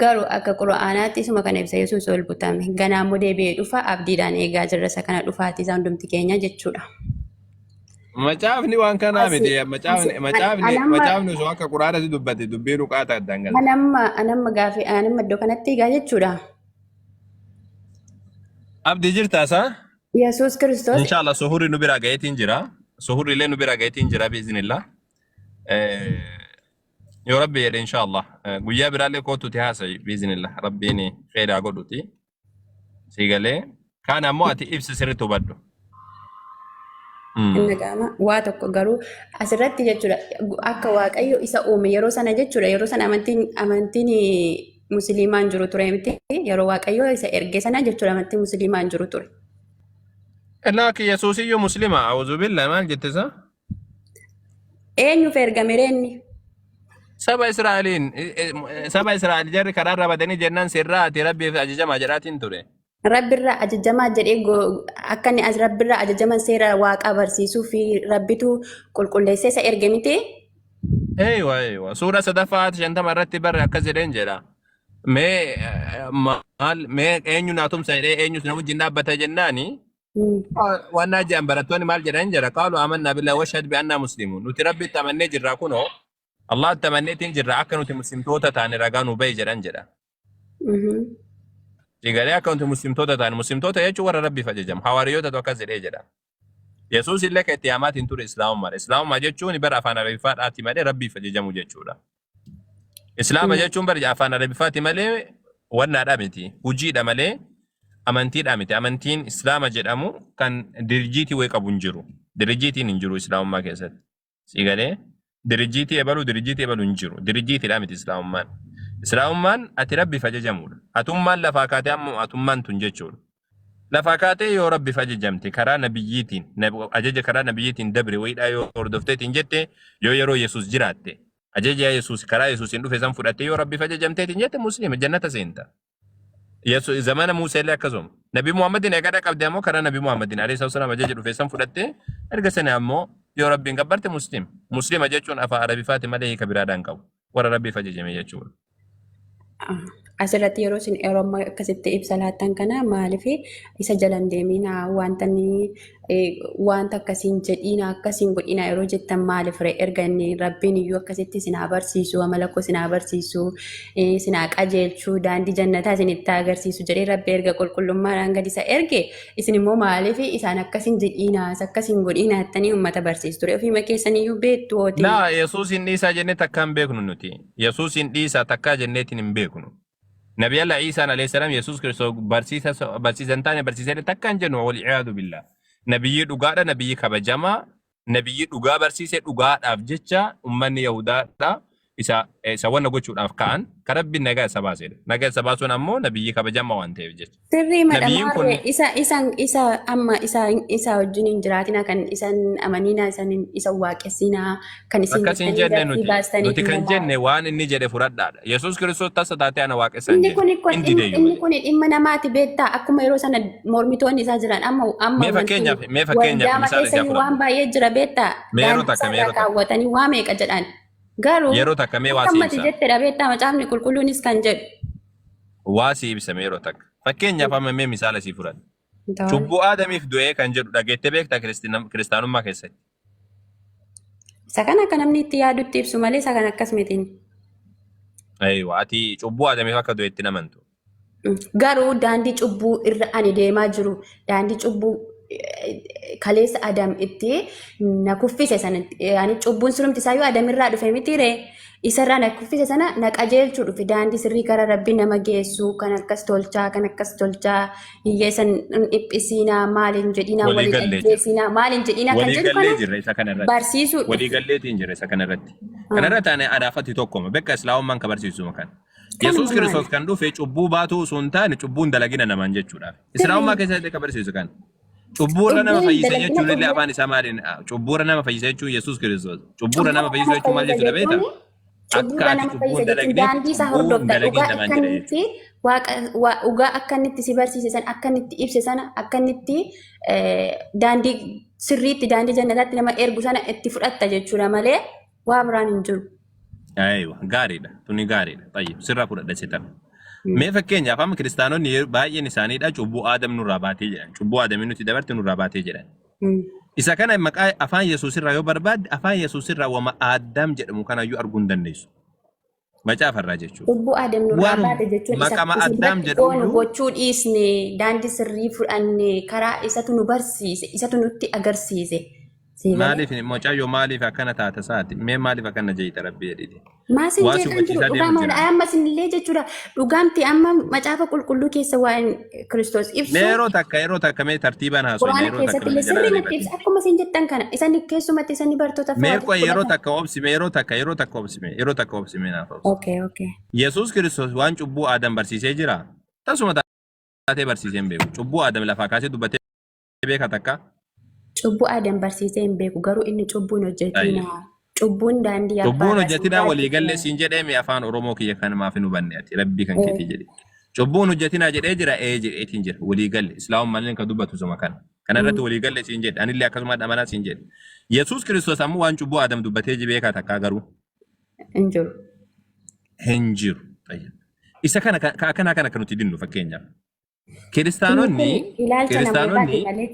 garuu akka Qur'aanaatti isuma kana ibsa. Yesuus ol butame. Ganaa immoo deebi'ee dhufa, abdiidhaan eegaa jirra isa kana dhufaatii isaa hundumti keenya jechuudha. Macaafni waan kanaa miti. Macaafni macaafni Anamma macaafni osoo akka Quraanatti dubbate dubbii ruqaata addaan galti. Anamma gaafii anamma iddoo kanatti eegaa jechuudha. Abdii jirtaa isaa? Yesuus Kiristoos Inshallah suhurri nu biraa gaheetiin jira. Suhurri illee nu biraa gaheetiin jira biiznillah. Yoo Rabbi jedhe inshallah guyyaa biraallee kootuuti haasa'i biiznillah. Rabbiin kheyraa godhuti. Si galee. Kaan ammoo ati ibsi sirriitti hubadhu. Inni gaama waa tokko garuu asirratti jechuudha, akka Waaqayyo isa uume yeroo sana jechuudha, yeroo sana amantiin musliimaan jiru ture miti. Yeroo Waaqayyo isa erge sana jechuudha, amantiin musliimaan jiru ture. Laaki, Yesuus iyyuu muslima. Awuzu billah, maal jette isa? Eenyuuf ergame reenni? Saba Israa'eliin, saba Israa'el jarri karaa irra badanii jennaan sirraa ati Rabbiif ajajamaa jedhaatiin ture. Rabbirraa ajajamaa jedhee akka inni as Rabbirraa ajajaman seera Waaqaa barsiisuu fi Rabbitu qulqulleessee isa erge miti. Eeywa, eeywa. Suura sadaffaa 50 irratti barre akkas jedheen jedha. Mee maal, mee eenyu naa tumsa jedhee, eenyus na wajjin dhaabbata jennaani, waan naa jedhan barattoonni maal jedhan jedha? Qaalu amannaa billahi washhad bi annaa muslimuun. Nuti Rabbitti amannee jirra, kunoo Allaatti amanneetiin jirra, akka nuti muslimtoota taane ragaa nu bahi jedhan jedha. Egalee akka nuti muslimtoota taane, muslimtoota jechuun warra Rabbiif ajajamu, hawaariyootatu akkas jedhee jedha. Yesuus illee kan itti yaamaatiin ture Islaamummaadha. Islaamummaa jechuun bara afaan Arabiffaadhaati malee Rabbiif ajajamu jechuudha. Islaama jechuun bara afaan Arabiffaati malee wannaadha miti. Hujiidha malee amantiidha miti. Amantiin Islaama jedhamu kan dirjiitii wayii qabu hin jiru. Dirjiitiin hin jiru Islaamummaa keessatti. Si galee, dirijjiitii ebalu, dirijjiitii ebalu hin jiru. Dirijjiitiidha miti Islaamummaan. Islaamummaan ati Rabbiif ajajamuudha. Atummaan lafaa kaatee, amma atummaan tun jechuudha. Lafaa kaatee yoo Rabbiif ajajamte karaa nabiyyiitiin, ajaja karaa nabiyyiitiin dabre wayiidhaa yoo hordofteetiin jette, yoo yeroo Yesuus jiraatte ajaja Yesuus karaa Yesuusiin dhufe san fudhattee yoo Rabbiif ajajamteetiin jette, musliima jannata seenta. Yesu zamana Musa illee akkasuma. Nabi Muhammadin eega dhaqqabde ammoo karaa Nabi Muhammadin alayhi salaatu wasalaam ajaja dhufe san fudhattee erga sana ammoo yoo Rabbiin gabbarte muslim. Muslima jechuun afaan Arabifaati malee hiika biraadhaan qabu. Warra Rabbiif ajajame jechuudha. Asirratti yeroo isin yeroo ammaa akkasitti ibsa laattan kana, maaliif isa jalan deeminaa, wanta inni wanta akkasiin jedhiina, akkasiin godhina yeroo jettan maaliif ree? Erga inni Rabbiin iyyuu akkasitti isin haa barsiisu, amala koo isin haa barsiisu, isin haa qajeelchu, daandii jannataa isin itti agarsiisu jedhee Rabbi erga qulqullummaadhaan gadi isa erge, isin immoo maaliif isaan akkasiin jedhiina, isa akkasiin godhiina jettanii uummata barsiistu ture? Ofiima keessaniyyuu beektu hooti. Laa, Yesuus hin dhiisaa jennee takkaa hin beeknu nuti. Yesuus hin dhiisaa takkaa jenneetiin hin beeknu. Nabi Allah Iisaan alayhi salaam Yesuus Kiristoos barsiisa barsiisa hin taane barsiisa jedhe takka hin jennu, wal iyaadu billah. Nabiyyii dhugaadha, nabiyyii kabajamaa, nabiyyii dhugaa barsiise. Dhugaadhaaf jecha ummanni Yahudaadha isa wanna gochuudhaaf ka'an kan Rabbiin nagaa isa baasedha. Nagaa isa baasuun ammoo nabiyyii kabajamaa waan ta'eef jecha. Sirrii Nabiyyiin kun madhamaarree isa amma isa wajjin hin jiraatina, kan isan amanina, isan isa waaqessinaa kan isin Akkas hin jettanii jenne labsii nuti. baastaniif Nuti kan immoo jenne waan inni jedhe fudhadhaadha. Yesuus Kiristoos tasa taatee ana waaqessa hin Inni jenne. kun kun Hin dhimma dideeyyu inni malee. kun dhimma namaati beektaa. Akkuma yeroo sana mormitoonni isaa jiran, amma Mee amantiin fakkeenyaaf waldaama misaala keessa isaa iyyuu waan fudhadhu. baay'ee jira beektaa. Mee yeroo Daandii takka, isaa mee irraa yeroo takka. kaawwatanii waa meeqa jedhan. Garuu Yeroo takka mee waa akka si ammati ibsa. jettedha beektaa, macaafni qulqulluunis kan jedhu. Waa si ibsa mee yeroo takka. Fakkeenyaaf amma mee misaala sii fudhadhu. Tole. Cubbuu Aadamiif du'ee kan jedhu dhageettee beektaa kiristaanummaa keessatti? Isa kana akka namni itti yaadutti ibsu malee isa kana akkas mitiin. Aywa, ati cubbuu Aadamiif akka du'e itti amantu. Garuu daandii cubbuu irra ani deemaa jiru, daandii cubbuu kaleessa Adam itti na kuffise sana, ani cubbuun sunumti isaayyuu Adam irraa dhufe miti ree? Isarraa na kuffise sana na qajeelchuu dhufe, daandii sirrii karaa Rabbii nama geessu kan akkas tolchaa, kan akkas tolchaa, hiyyeessan hin dhiphisiinaa, maaliin jedhinaa, Walii waliin gallee jirra. ajjeesinaa, maaliin jedhinaa kan Walii jedhu gallee kana jirra isa kana irratti. barsiisuu Walii dhufe. galleetiin jirra isa kana irratti. Kana irratti ani anaafati tokkoma. Bekka Islaamummaan ka barsiisuma kana. Yesuus Kanuma Kiristoos maali? kan dhufe cubbuu baatuu osoo hin taane cubbuun dalagina namaan jechuudhaaf. Islaamummaa Sirrii. keessatti ka barsiisu kana. Cubbuurra nama Cubbuu hin fayyisa dalagina jechuun illee cubbuu afaan isaa maaliin cubbuurra nama fayyisa jechuun Yesuus Kiristoos. Cubbuurra nama cubbuurra fayyisuu nama jechuun maal fayyisa jechuudha beektaa? jechuun Akka cubbuurra ati nama cubbuu fayyisa hin jechuun dalagneef daandii isaa cubbuu hin hordofta, dalagin dhugaa namaan akka jedha inni jechuudha. itti waaqa dhugaa akka inni itti si barsiise sana, akka inni itti ibse sana, akka inni itti daandii sirriitti, daandii jannataatti nama ergu sana itti fudhatta jechuudha malee waa biraan hin jiru. Aywa, gaariidha. Tuni gaariidha. Tayyib, sirraa fudhadha sitan. Mee fakkeenyaaf amma kiristaanonni baay'een isaaniidha cubbuu Aadam nurraa baatee jedhan. Cubbuu Aadamii nuti dabarte nurraa baatee jedhan. Isa kana maqaa afaan Yesuus irraa yoo barbaadde, afaan Yesuus irraa wama Aadam jedhamu kanayyuu arguu hin dandeessu. Macaafarraa jechuudha. Cubbuu Aadam nurraa Waanuma baate jechuun isa maqama isa Addaam duratti goonu jedhuyyuu gochuu dhiisne, daandii sirrii fudhanne, karaa isatu nu barsiise, isatu nutti agarsiise. Sii galee? Maaliif mucayyoo, maaliif akkana taata saati? Mee maaliif akkana jeeyita, rabbi jedhiti? Maasin Waa si jeeqan jiru hubachiisaa dhugaa deemu maal jira. amma isinillee jechuudha, dhugaamti amma macaafa qulqulluu keessa waan Kiristoos Mee ibsu yeroo takka mee tartiibaan haasofna, Quraana yeroo takka keessatti na illee jala sirrii nutti ariifatin. ibsa, akkuma isin jettan kana isaan keessumatti isaan bartoota Mee fo'ate qoy, yeroo fudhatan. takka obsime, yeroo takka obsime, yeroo takka obsime, naaf obsi. Okay. Yesuus Kiristoos waan cubbuu Aadam barsiisee jira. Tasuma taatee barsiisee hin beeku. Cubbuu Aadam lafaa kaasee dubbatee beeka takka? Cubbuu Aadam barsiisee hin beeku, garuu inni cubbuun hojjetinaa. Cubbuun daandii abbaa Cubbuun irraa hojjetinaa walii gallee barbaachisa. siin jedhee, mi afaan Oromoo kiyya kan maaf hin hubanne ati, rabbii kan keetii jedhe. Cubbuun hojjetinaa jedhee jira, ee jedheetiin jira, walii galle. Islaamummaan kan dubbatu suma kana. Kana irratti walii galle siin jedhe, anillee akkasuma amanaa siin jedhe. Yesuus Kiristoos ammoo waan cubbuu Aadam dubbatee beekaa takkaa garuu? Hin jiru. Hin jiru. Isa kana ka akkanaa kana kan nuti dinnu fakkeenyaaf. Inni kun Kiristaanonni ilaalcha namootaati kiristaanonni malee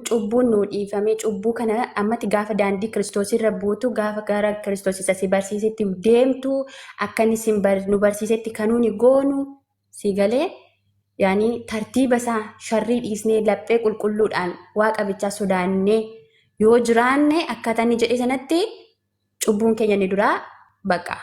cubbuun nuu dhiifamee, cubbuu kana ammatti gaafa daandii Kiristoos irra buutu, gaafa gara Kiristoos isa si barsiisetti deemtu, akka inni sin nu barsiisetti kan nuuni goonu si galee, yaani tartiiba isaa sharrii dhiisnee, laphee qulqulluudhaan waaqa bichaa sodaannee yoo jiraanne, akkaataa inni jedhe sanatti cubbuun keenya inni duraa baqa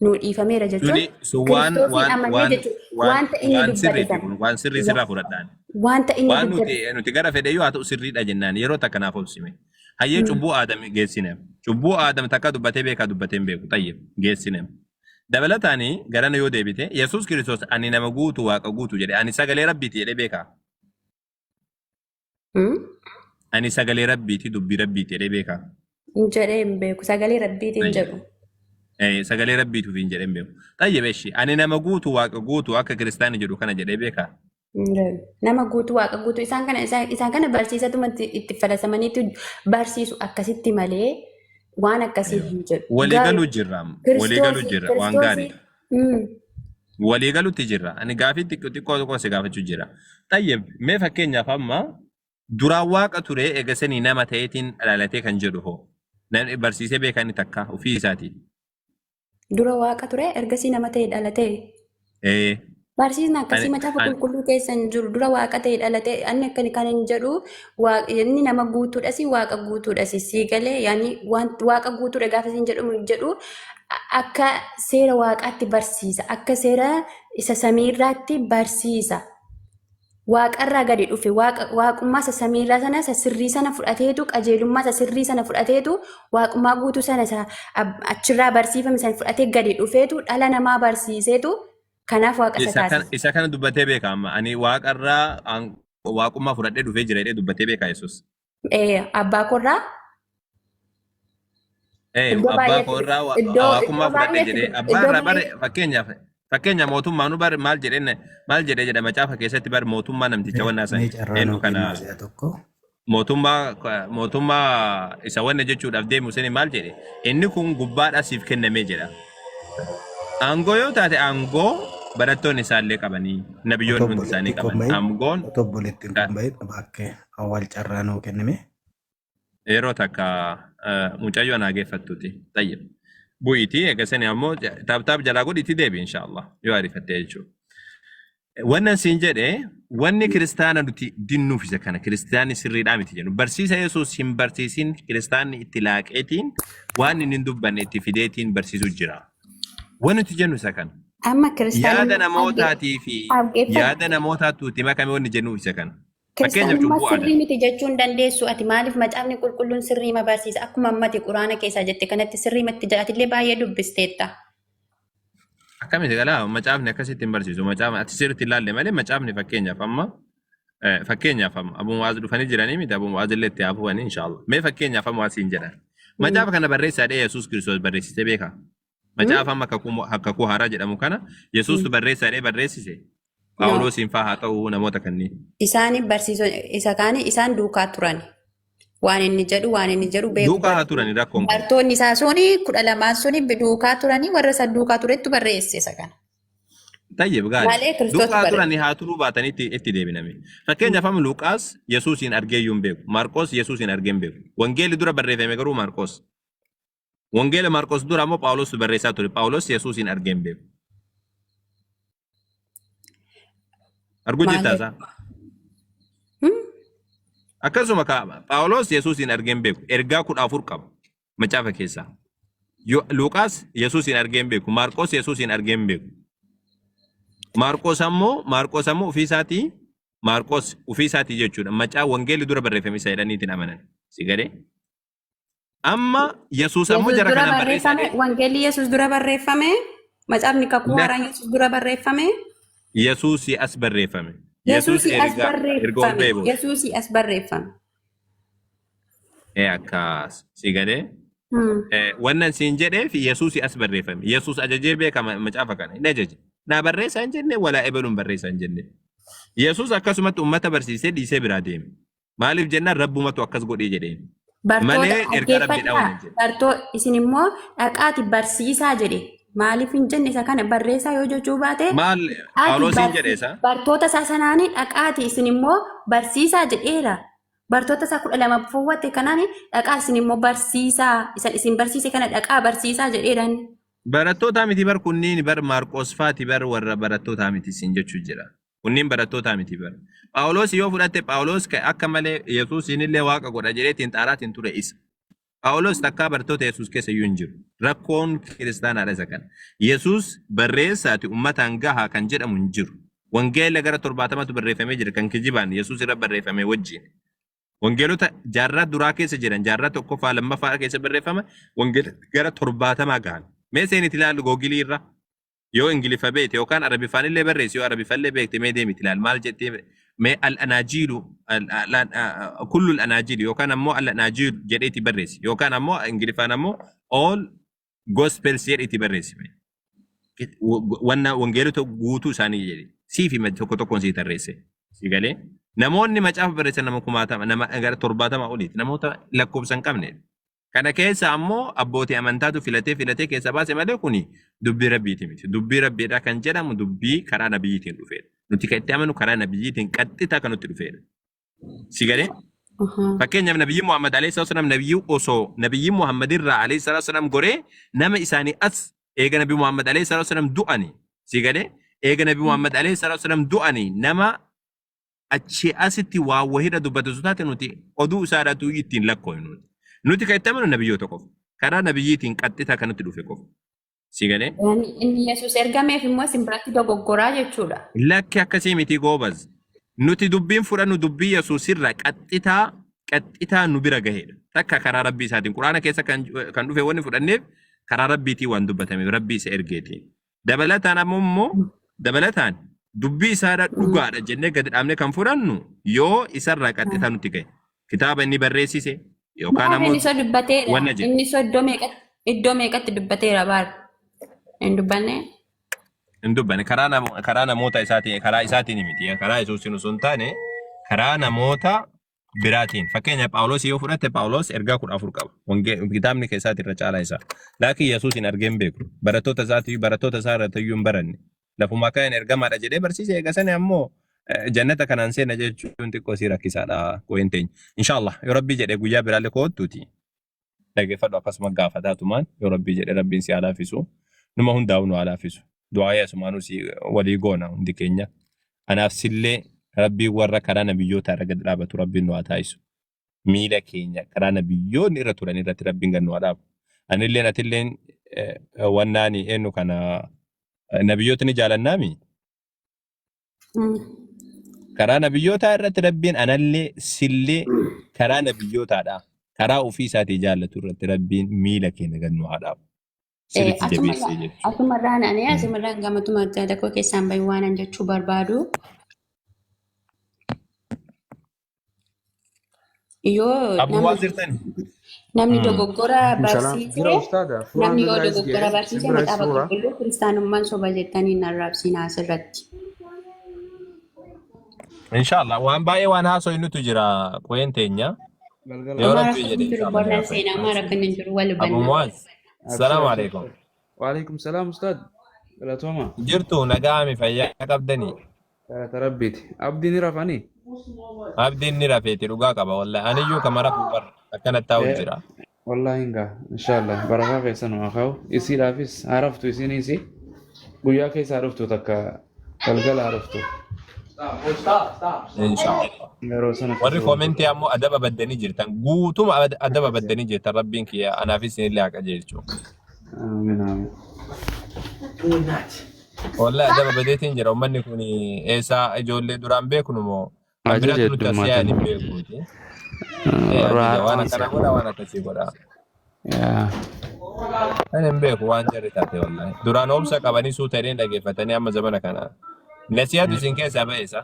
nuu dhiifameera jechuun Suni sun waan Kiristoosiin waan amannee waan jechuudha. waan Wanta inni waan dubbate sirriiti sana. kun waan sirrii sirraa fudhadhaan. Wanta inni Waan dubbate. nuti gara fedhe yoo haa ta'u sirriidha jennaan, yeroo takka naaf obsime. Hayyee, cubbuu Aadam geessine. Cubbuu Aadam takka dubbatee beekaa? Dubbatee hin beeku. Tayyib, geessine. Dabalataani garana yoo deebite, Yesuus Kiristoos ani nama guutu, waaqa guutu jedhe, ani sagalee rabbiiti jedhee beekaa? Ani sagalee rabbiiti, dubbii rabbiiti jedhee beekaa? Jedhee hin beeku. Sagalee rabbiitiin jedhu. Sagalee rabbiituuf hin jedhee hin beeku. Tayyib, eshi, ani nama guutu, waaqa guutu akka kiristaani jedhu kana jedhee beekaa? Hin jedhu. Nama guutuu, waaqa guutuu, isaan kana barsiisatuma itti falasamaniitu barsiisu akkasitti malee waan akkasii hin jedhu. Walii Garuu galuu jirra. Walii galuu Kiristoosii jirra. Waan Kiristoosii gaariidha. Walii galuutti jirra. Ani gaafii xiqqoo xiqqoo tokko si gaafachuu jira. Tayyib, mee fakkeenyaaf amma duraan waaqa ture, eegasanii nama ta'eetiin dhalatee kan jedhu hoo? Namni barsiisee beekaa inni takka ofii isaatii? Dura waaqa ture, ergasii nama ta'e dhalate. Ee. Barsiisni akkasii Ani macaafa ani qulqulluu keessa hin jiru. Dura waaqa ta'e dhalate inni akka kan hin jedhu, inni nama guutuudhas, waaqa guutuudhas, sii galee, yaani waan waaqa guutuudha gaafa isin jedhu akka seera waaqaatti barsiisa, akka seera isa samiirraatti barsiisa. Waaqarraa gadi dhufe, waaqummaa isa samiirraa sana, isa sirrii sana fudhateetu, qajeelummaa isa sirrii sana fudhateetu, waaqummaa guutuu sana isa achirraa barsiifame sana fudhatee gadi dhufeetu dhala namaa barsiiseetu, kanaaf waaqa isa Isa kana taasise. Isa kana dubbatee beeka amma? Ani waaqarraa waaqummaa fudhadhee dhufee jira jedhee dubbatee beeka Yesuus? Abbaa koorraa iddoo Abbaa baay'eetti koo irraa iddoo waaqummaa iddoo fudhadhe baay'eetti jedhee abbaa iddoo irraa bare. baay'eetti. Fakkeenyaaf mootummaa nu bare maal jedheen, maal jedhee jedha macaafa keessatti bare, mootummaa namticha wannaa Mee san carraa eenyu nuu kana kennaa si'a tokko. Mootummaa isa wanna jechuudhaaf deemu sani maal jedhe? Inni kun gubbaadhaa siif kennamee jedha. Aangoo yoo taate, aangoo barattoonni isaallee qabanii, nabiyyoonni Otoo hundi isaanii obboleettiin kun qaban bahin aangoon otoo obboleettiin kun bahin bakkee awwaal carraa nuu kenname. Yeroo takka mucayyoo naa geeffattuuti. Tayyib. Bu'iitii eegasanii ammoo tap tap jalaa godhiitii deebi inshaallah yoo ariifattee jechuudha. Wannan siin jedhe, wanni kiristaana nuti dinnuuf isa kana, kiristaanni sirriidhaa miti jennu. Barsiisa Yesuus hin barsiisin, kiristaanni itti laaqeetiin waan inni hin dubbanne itti fideetiin barsiisuu jira. Wanni nuti jennu isa kana. Amma Yaada kiristaanummaa namootaatii fi dhaggeeffadhu. yaada namootaatu itti makame, wanni jennuuf isa kana. Fakkeenyaaf Kiristaanummaa cubbuu sirrii aadaa. miti jechuu hin dandeessu. Ati maaliif, macaafni qulqulluun sirrii ma barsiisa? Akkuma ammati quraana keessaa jette kanatti sirrii matti jedha. Atillee baay'ee dubbisteetta. Akkamitti galaa, macaafni akkasitti hin barsiisu. Macaafni ati sirriitti ilaalle malee, macaafni fakkeenyaaf amma Abu Mu'aaz dhufanii jiranii miti, Abu Mu'aaz illee itti hafuufanii inshaallah. Mee fakkeenyaaf amma waan siin jedhan. Macaafa kana barreessaa dhee Yesuus Kiristoos barreessisee beekaa? Macaafa amma kakuu haaraa jedhamu kana Yesuustu barreessaa dhee barreessise? No. Phaawulosiin faa haa ta'u, namoota kanneen. Isaan barsiisoo isa kaani isaan duukaa turan. Waan inni jedhu beeku. Duukaa haa turani, rakkoon qabu. Bartoonni isaa suni 12n suni duukaa turanii, warra isa duukaa turettu barreesse isa kana. Tayyib, gaarii. Malee Kiristoos Duukaa barreesse. turanii haa turuu baatanii itti deebiname. Fakkeenyaaf amma Luqaas Yesuusiin argee iyyuu hin beeku. Maarqos Yesuusiin argee hin beeku. Wangeelli dura barreeffame garuu Maarqos. Wangeela Maarqos dura ammoo Phaawulos barreessaa ture. Phaawulos Yesuusiin argee hin beeku. Arguu Maal jirtaa isaa? Hmm? Akkasuma kaa'ama. Phaawulos Yesuusiin argee hin beeku. Ergaa 14 qaba macaafa keessaa. Luqaas Yesuusiin argee hin beeku. Maarqos Yesuusiin argee hin beeku. Maarqos ammoo ofii isaatii Maarqos ofii isaatii jechuudha. Macaa wangeelli dura barreeffame isa jedhaniitiin amanan. Si galee? Amma Yesuus ammoo Yesuus jara dura kanaan barreessaa barreeffame, wangeelli Yesuus dura barreeffame, macaafni kakuu haaraan Yesuus dura barreeffame, Yesuusii as barreeffame. Yesuus Yesuusii as erga erga ol barreeffame, ba'ee booda. Yesuusii as barreeffame. Ee akkas si galee? Hmm. Wannan siin jedheef Yesuusii as barreeffame. Yesuus ajajee beekama macaafa kana. Hin ajaje. Naa barreessaa hin jenne walaa ebaluun barreessaa hin jenne. Yesuus akkasumatti uummata barsiisee dhiisee biraa deeme. Maaliif jennaan rabbumatu akkas godhee jedheen. Bartoota Malee ergaa rabbiidhaa dhaggeeffadhaa. waan hin jenne. Bartoo isin immoo dhaqaati barsiisaa jedhe. Maaliif hin jenne isa kana barreessaa yoo jechuu baate Maal dhaqaati Phaawulosiin jedhe isa? bartoota isaa sanaanii dhaqaati isin immoo barsiisaa jedheera. Bartoota isaa 12 fowwatte kanaan dhaqaa isin immoo barsiisaa isan isin barsiise kana dhaqaa barsiisaa jedheera inni. Barattootaa miti bar kunniin bar Maarqos faati bar warra barattootaa miti siin jechuu jira. Kunniin barattootaa miti bar. Phaawulos yoo fudhatte Phaawulos ka akka malee Yesuusiin illee waaqa godha jedheetiin xaaraatiin ture isa. Phaawulos takkaa barattoota Yesuus keessa iyyuu hin jiru. Rakkoon kiristaanaadha isa kana. Yesuus barreessaati ummataan gahaa kan jedhamu hin jiru. Wangeela gara 70tu barreeffamee jira kan kijibaan Yesuus irra barreeffame wajjin. Wangeelota jaarraa duraa keessa jiran jaarraa tokkoffaa lammaffaa keessa barreeffama wangeela gara 70 gahan. Mee seeniti ilaalu googilii irra. Yoo Ingiliffa beekte yookaan Arabiffaan illee barreessi yoo Arabiffa illee beekte mee deemiti ilaali maal jettee mee al-anaajiilu kullu al-anaajiilu yookaan ammoo al-anaajiilu jedheeti barreessi yookaan ammoo Ingiliffaan ammoo all gospels jedheeti barreessi mee. Wanna wangeelota guutuu isaanii jedhe siif hima tokko tokkoon sii tarreesse si galee namoonni macaafa barreessan nama kumaatama nama gara 70 oliiti namoota lakkoofsa hin qabne. Kana keessa ammoo abbootii amantaatu filatee filatee keessa baase malee kuni dubbii rabbiiti miti. Dubbii rabbiidha kan jedhamu dubbii karaa nabiyyiitiin dhufeedha. Nuti kan itti amanu karaa nabiyyiitiin qaxxitaa kan nutti dhufeedha. Si galee? Fakkeenyaaf nabiyyi Muhammad alayhi salaatu wassalaam nabiyyi osoo nabiyyi Muhammad irraa alayhi salaatu wassalaam goree nama isaanii as eega nabi Muhammad alayhi salaatu wassalaam du'ani si galee eega nabi Muhammad alayhi salaatu wassalaam du'ani nama achii asitti waa wahidha dubbatu osoo taate nuti oduu isaadhaatu ittiin lakkooynu nuti. Nuti kan itti amanu nabiyyoota qofa. Karaa nabiyyiitiin qaxxitaa kan nutti dhufe qofa. Si galee? Yani inni Yesuus ergameef immoo isin biratti dogoggoraa jechuudha. Lakki akkasii miti goobaz. Nuti dubbiin fudhannu dubbii Yesuus irraa qaxxitaa qaxxitaa nu bira gahedha. Takka karaa rabbii isaatiin quraana keessa kan dhufe wanni fudhanneef karaa rabbiitiin waan dubbatameef rabbii isa ergeetiin. Dabalataan ammoo immoo dabalataan dubbii isaadha dhugaadha jennee gadi dhaabnee kan fudhannu yoo isarraa qaxxitaa nutti gahe. Kitaaba inni barreessise yookaan Maaf ammoo inni isa dubbateera. wanna jedhe. Inni isa iddoo meeqatti dubbateera baar. Hin dubbanne. Hin dubbanne karaa namoota isaatiin karaa isaatiin miti karaa Yesuusiin osoo hin taane karaa namoota biraatiin. Fakkeenya Phaawulos yoo fudhatte Phaawulos ergaa 14 qaba. Kitaabni keessaati irra caalaa isaa. Laakiin Yesuus hin argee hin beeku. Barattoota isaatii barattoota isaa irratti iyyuu hin baranne. Lafuma ka'een ergamaadha jedhee barsiise eega sani ammoo jannata kanaan seena jechuun xiqqoo sii rakkisaadha qo'een teenya. Inshaallah yoo rabbii jedhee guyyaa biraallee koottuuti. Dhaggeeffadhu akkasuma gaafataatumaan yoo rabbii jedhe rabbiin si haa laaffisu. Numa hundaa'u nu haa laaffisu. Du'aayii asumaanuu si walii goona hundi keenya. Anaaf sillee rabbiin warra karaa nabiyyootaa irra gad dhaabatu rabbiin nu haa taasisu. Miila keenya karaa nabiyyoonni irra turan irratti rabbiin gad nu haa dhaabu. Anilleen atilleen wannaani eenyu kana nabiyyoota ni jaalannaami. Karaa nabiyyootaa irratti rabbiin anallee sillee karaa nabiyyootaadha. Karaa ofii isaatii jaallatu irratti rabbiin miila keenya gad nu haa dhaabu. Sirriitti jabeessee jechuudha. Asumarraan ani asumarraan gamatuma yaada koo keessaan bahi waan an jechuu barbaadu. Yoo Abu namni waan jirtani? namni dogoggora Salaam. barsiise Jira ustaada. Furaan namni yoo biraayis dogoggora ga'e. barsiise Simbiraayis macaafa fuura. qulqulluu kiristaanummaan soba jettanii hin arrabsinaa asirratti. Inshallah waan baay'ee waan haasofnutu jira qo'een teenya. Galgala. Yoo Homaa rabbii rakkoon jedhe hin jiru inshallah ni bornaan haasofna. seenaa homaa rakkoon hin jiru wal Abu hubanna. Muaz. Abshir Salaamu abshir. alaikum. Waalaikum salaam ustaad. Galatooma. Jirtu nagaami fayyaa qabdanii. Galata rabbiiti. Abdiin ni rafanii? Abdiin ni rafeeti dhugaa qaba wallahi. Aniyyuu kama rafuu bar akkanatti taa'u jira. Wallaahi hin gaha. Inshaallah barakaa keessa nu haa kaa'u. Isiidhaafis haa raftu isiinis guyyaa keessa haa dhuftu takka galgala haa dhuftu. Inshaallah. Yeroo sanatti Warri si koomentii ammoo adaba baddanii jirtan guutuma adaba baddanii jirtan rabbiin kiyya anaafis isinillee haa qajeelchu. Amiin amiin. Wallahi adaba badeetiin jira uummanni kun eessaa ijoollee duraan beeknu moo kan Ajaja biraatu nutti as yaa'an heddummaatan. hin beekuuti. Ee Warra ajaja waan har'aa akkana godha waan akkasii godha. Yaa. Ani hin beeku waan jarri taate wallahi. Duraan obsa qabanii suuta jedhanii dhaggeeffatanii amma zamana kana. Nasiyaatu isin keessaa ba'eessa.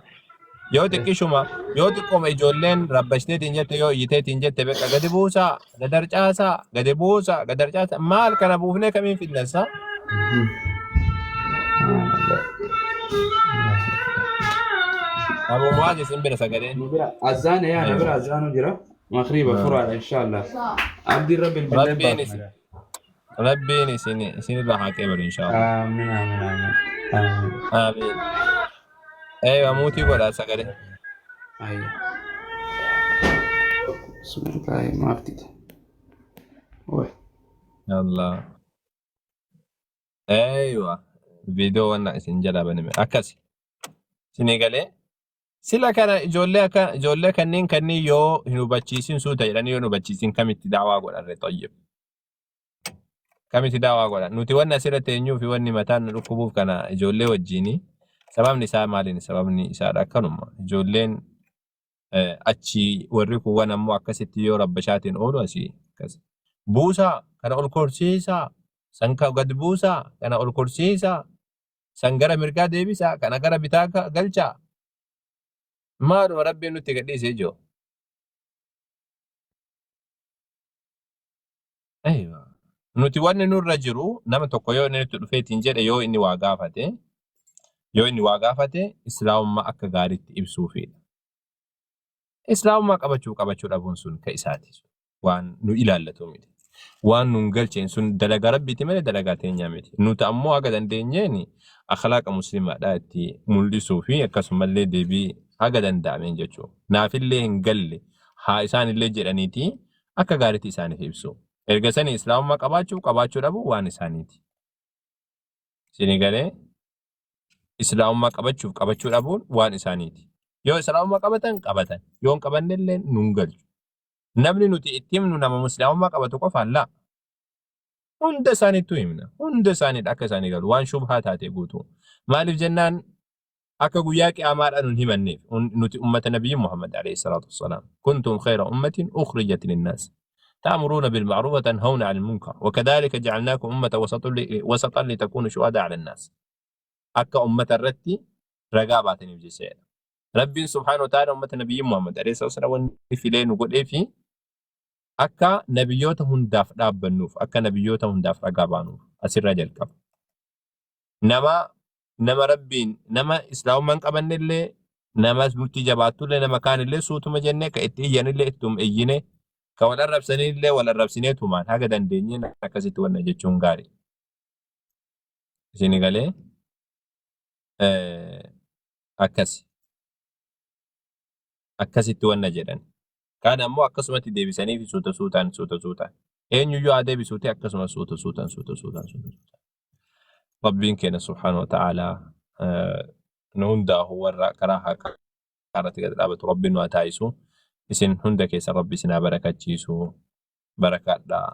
Yoo xiqqishuma yoo xiqqooma ijoolleen rabbashteetiin jette yoo iyyiteetiin jette beqa gadi buusaa gadarcaasaa gadi buusaa gadarcaasaa maal kana buufnee kamiin fidnassa? Abu Muwaaz isin bira sagaleen. Nu bira azaan yaa na bira azaanu jira. Magriba furaadha inshallah. Abdiin rabbi bilbilee Rabbiin isin baafna. Rabbiin isin isinirraa haa qeebalu inshallah. Amiin amiin amiin. Amiin. Amiin. Eewa muutii godhaa sagalee. Ayya. Bismillah maaf dide. Oi. Allah. Eewa. Viidiyoo wanna isin jalaa baname. Akkasi. Isinii galee. Sila kana ijoollee akka ijoollee kanneen kanneen yoo hin hubachiisin suuta jedhanii yoo hin hubachiisin kamitti daawaa godhan xayyib. Kamitti daawaa godhan. Nuti wanni asirratti eenyuu fi wanni mataan nu dhukkubuuf kana ijoollee wajjini. Sababni isaa maaliin? Sababni isaadha akkanuma. Ijoolleen achi warri kuuwwan ammoo akkasitti yoo rabbashaatiin oolu asii akkas. Buusaa kana ol korsiisaa san gad buusaa kana ol korsiisaa san gara mirgaa deebisaa kana gara bitaa galchaa. Maaluma rabbiin nutti gadhiisee jiru. Aywa. Nuti wanni nurra jiru nama tokko yoo inni nutti dhufeetiin jedhe yoo inni waa gaafate yoo inni waa gaafate islaamummaa akka gaariitti ibsuufiidha. Islaamummaa qabachuu qabachuu dhabuun sun ka isaati. Waan nu ilaallatu miti. Waan nun galcheen sun dalagaa rabbiiti malee dalagaa teenyaa miti. Nuti ammoo haga dandeenyeen akhlaaqa muslimaadhaa itti mul'isuu fi akkasumallee deebii haga danda'ameen jechuudha. Naafillee hin galle haa isaanillee jedhaniiti akka gaariitti isaaniif ibsu. Erga sanii islaamummaa qabaachuu qabaachuu dhabuu waan isaaniiti. Isinii galee islaamummaa qabachuuf qabachuu dhabuun waan isaaniiti. Yoo islaamummaa qabatan qabatan yoo hin qabanne illee nun galchu. Namni nuti itti himnu nama musliimummaa qabatu qofaan laa. Hunda isaaniittuu himna. Hunda isaaniidha akka isaanii galu waan shubhaa taate guutuu. Maaliif jennaan akka guyyaa qiyaamaadhaan nun himanneef nuti ummata nabiyyi Muhammad alayhi salaatu wassalaam. Kuntum khayra ummatin ukhrijat linnaas. تأمرون بالمعروف وتنهون عن المنكر وكذلك جعلناكم أمة وسطا لتكونوا شهداء على الناس akka ummata irratti ragaa baataniif jechaadha. Rabbiin subhaanahu wa ta'ala ummata nabiyyi Muhammad alayhi salaatu wassalaam wanni filee nu godhee fi akka nabiyyoota hundaaf dhaabbannuuf akka nabiyyoota hundaaf ragaa baanuuf asirraa jalqaba. Nama nama rabbiin nama islaamummaa hin qabanne illee nama nutti jabaattullee nama kaanillee suutuma jennee ka itti iyyanillee ittuma iyyine ka wal arrabsanillee wal arrabsinee tumaan haga dandeenyeen akkasitti wanna jechuun gaarii. Isin galee akkasi akkasitti wanna jedhan. Kaan ammoo akkasumatti deebisanii fi suuta suutaan suuta suutaan. Eenyuyyuu haa deebisuuti akkasuma suuta suutaan suuta suutaan suuta suutaan. Rabbiin keenya subhaanahu wa ta'aalaa nu hundaahu warra karaa haqaa irratti gad dhaabatu Rabbiin nu haa taasisu. Isin hunda keessa Rabbi isin haa barakachiisu. Barakaadhaa.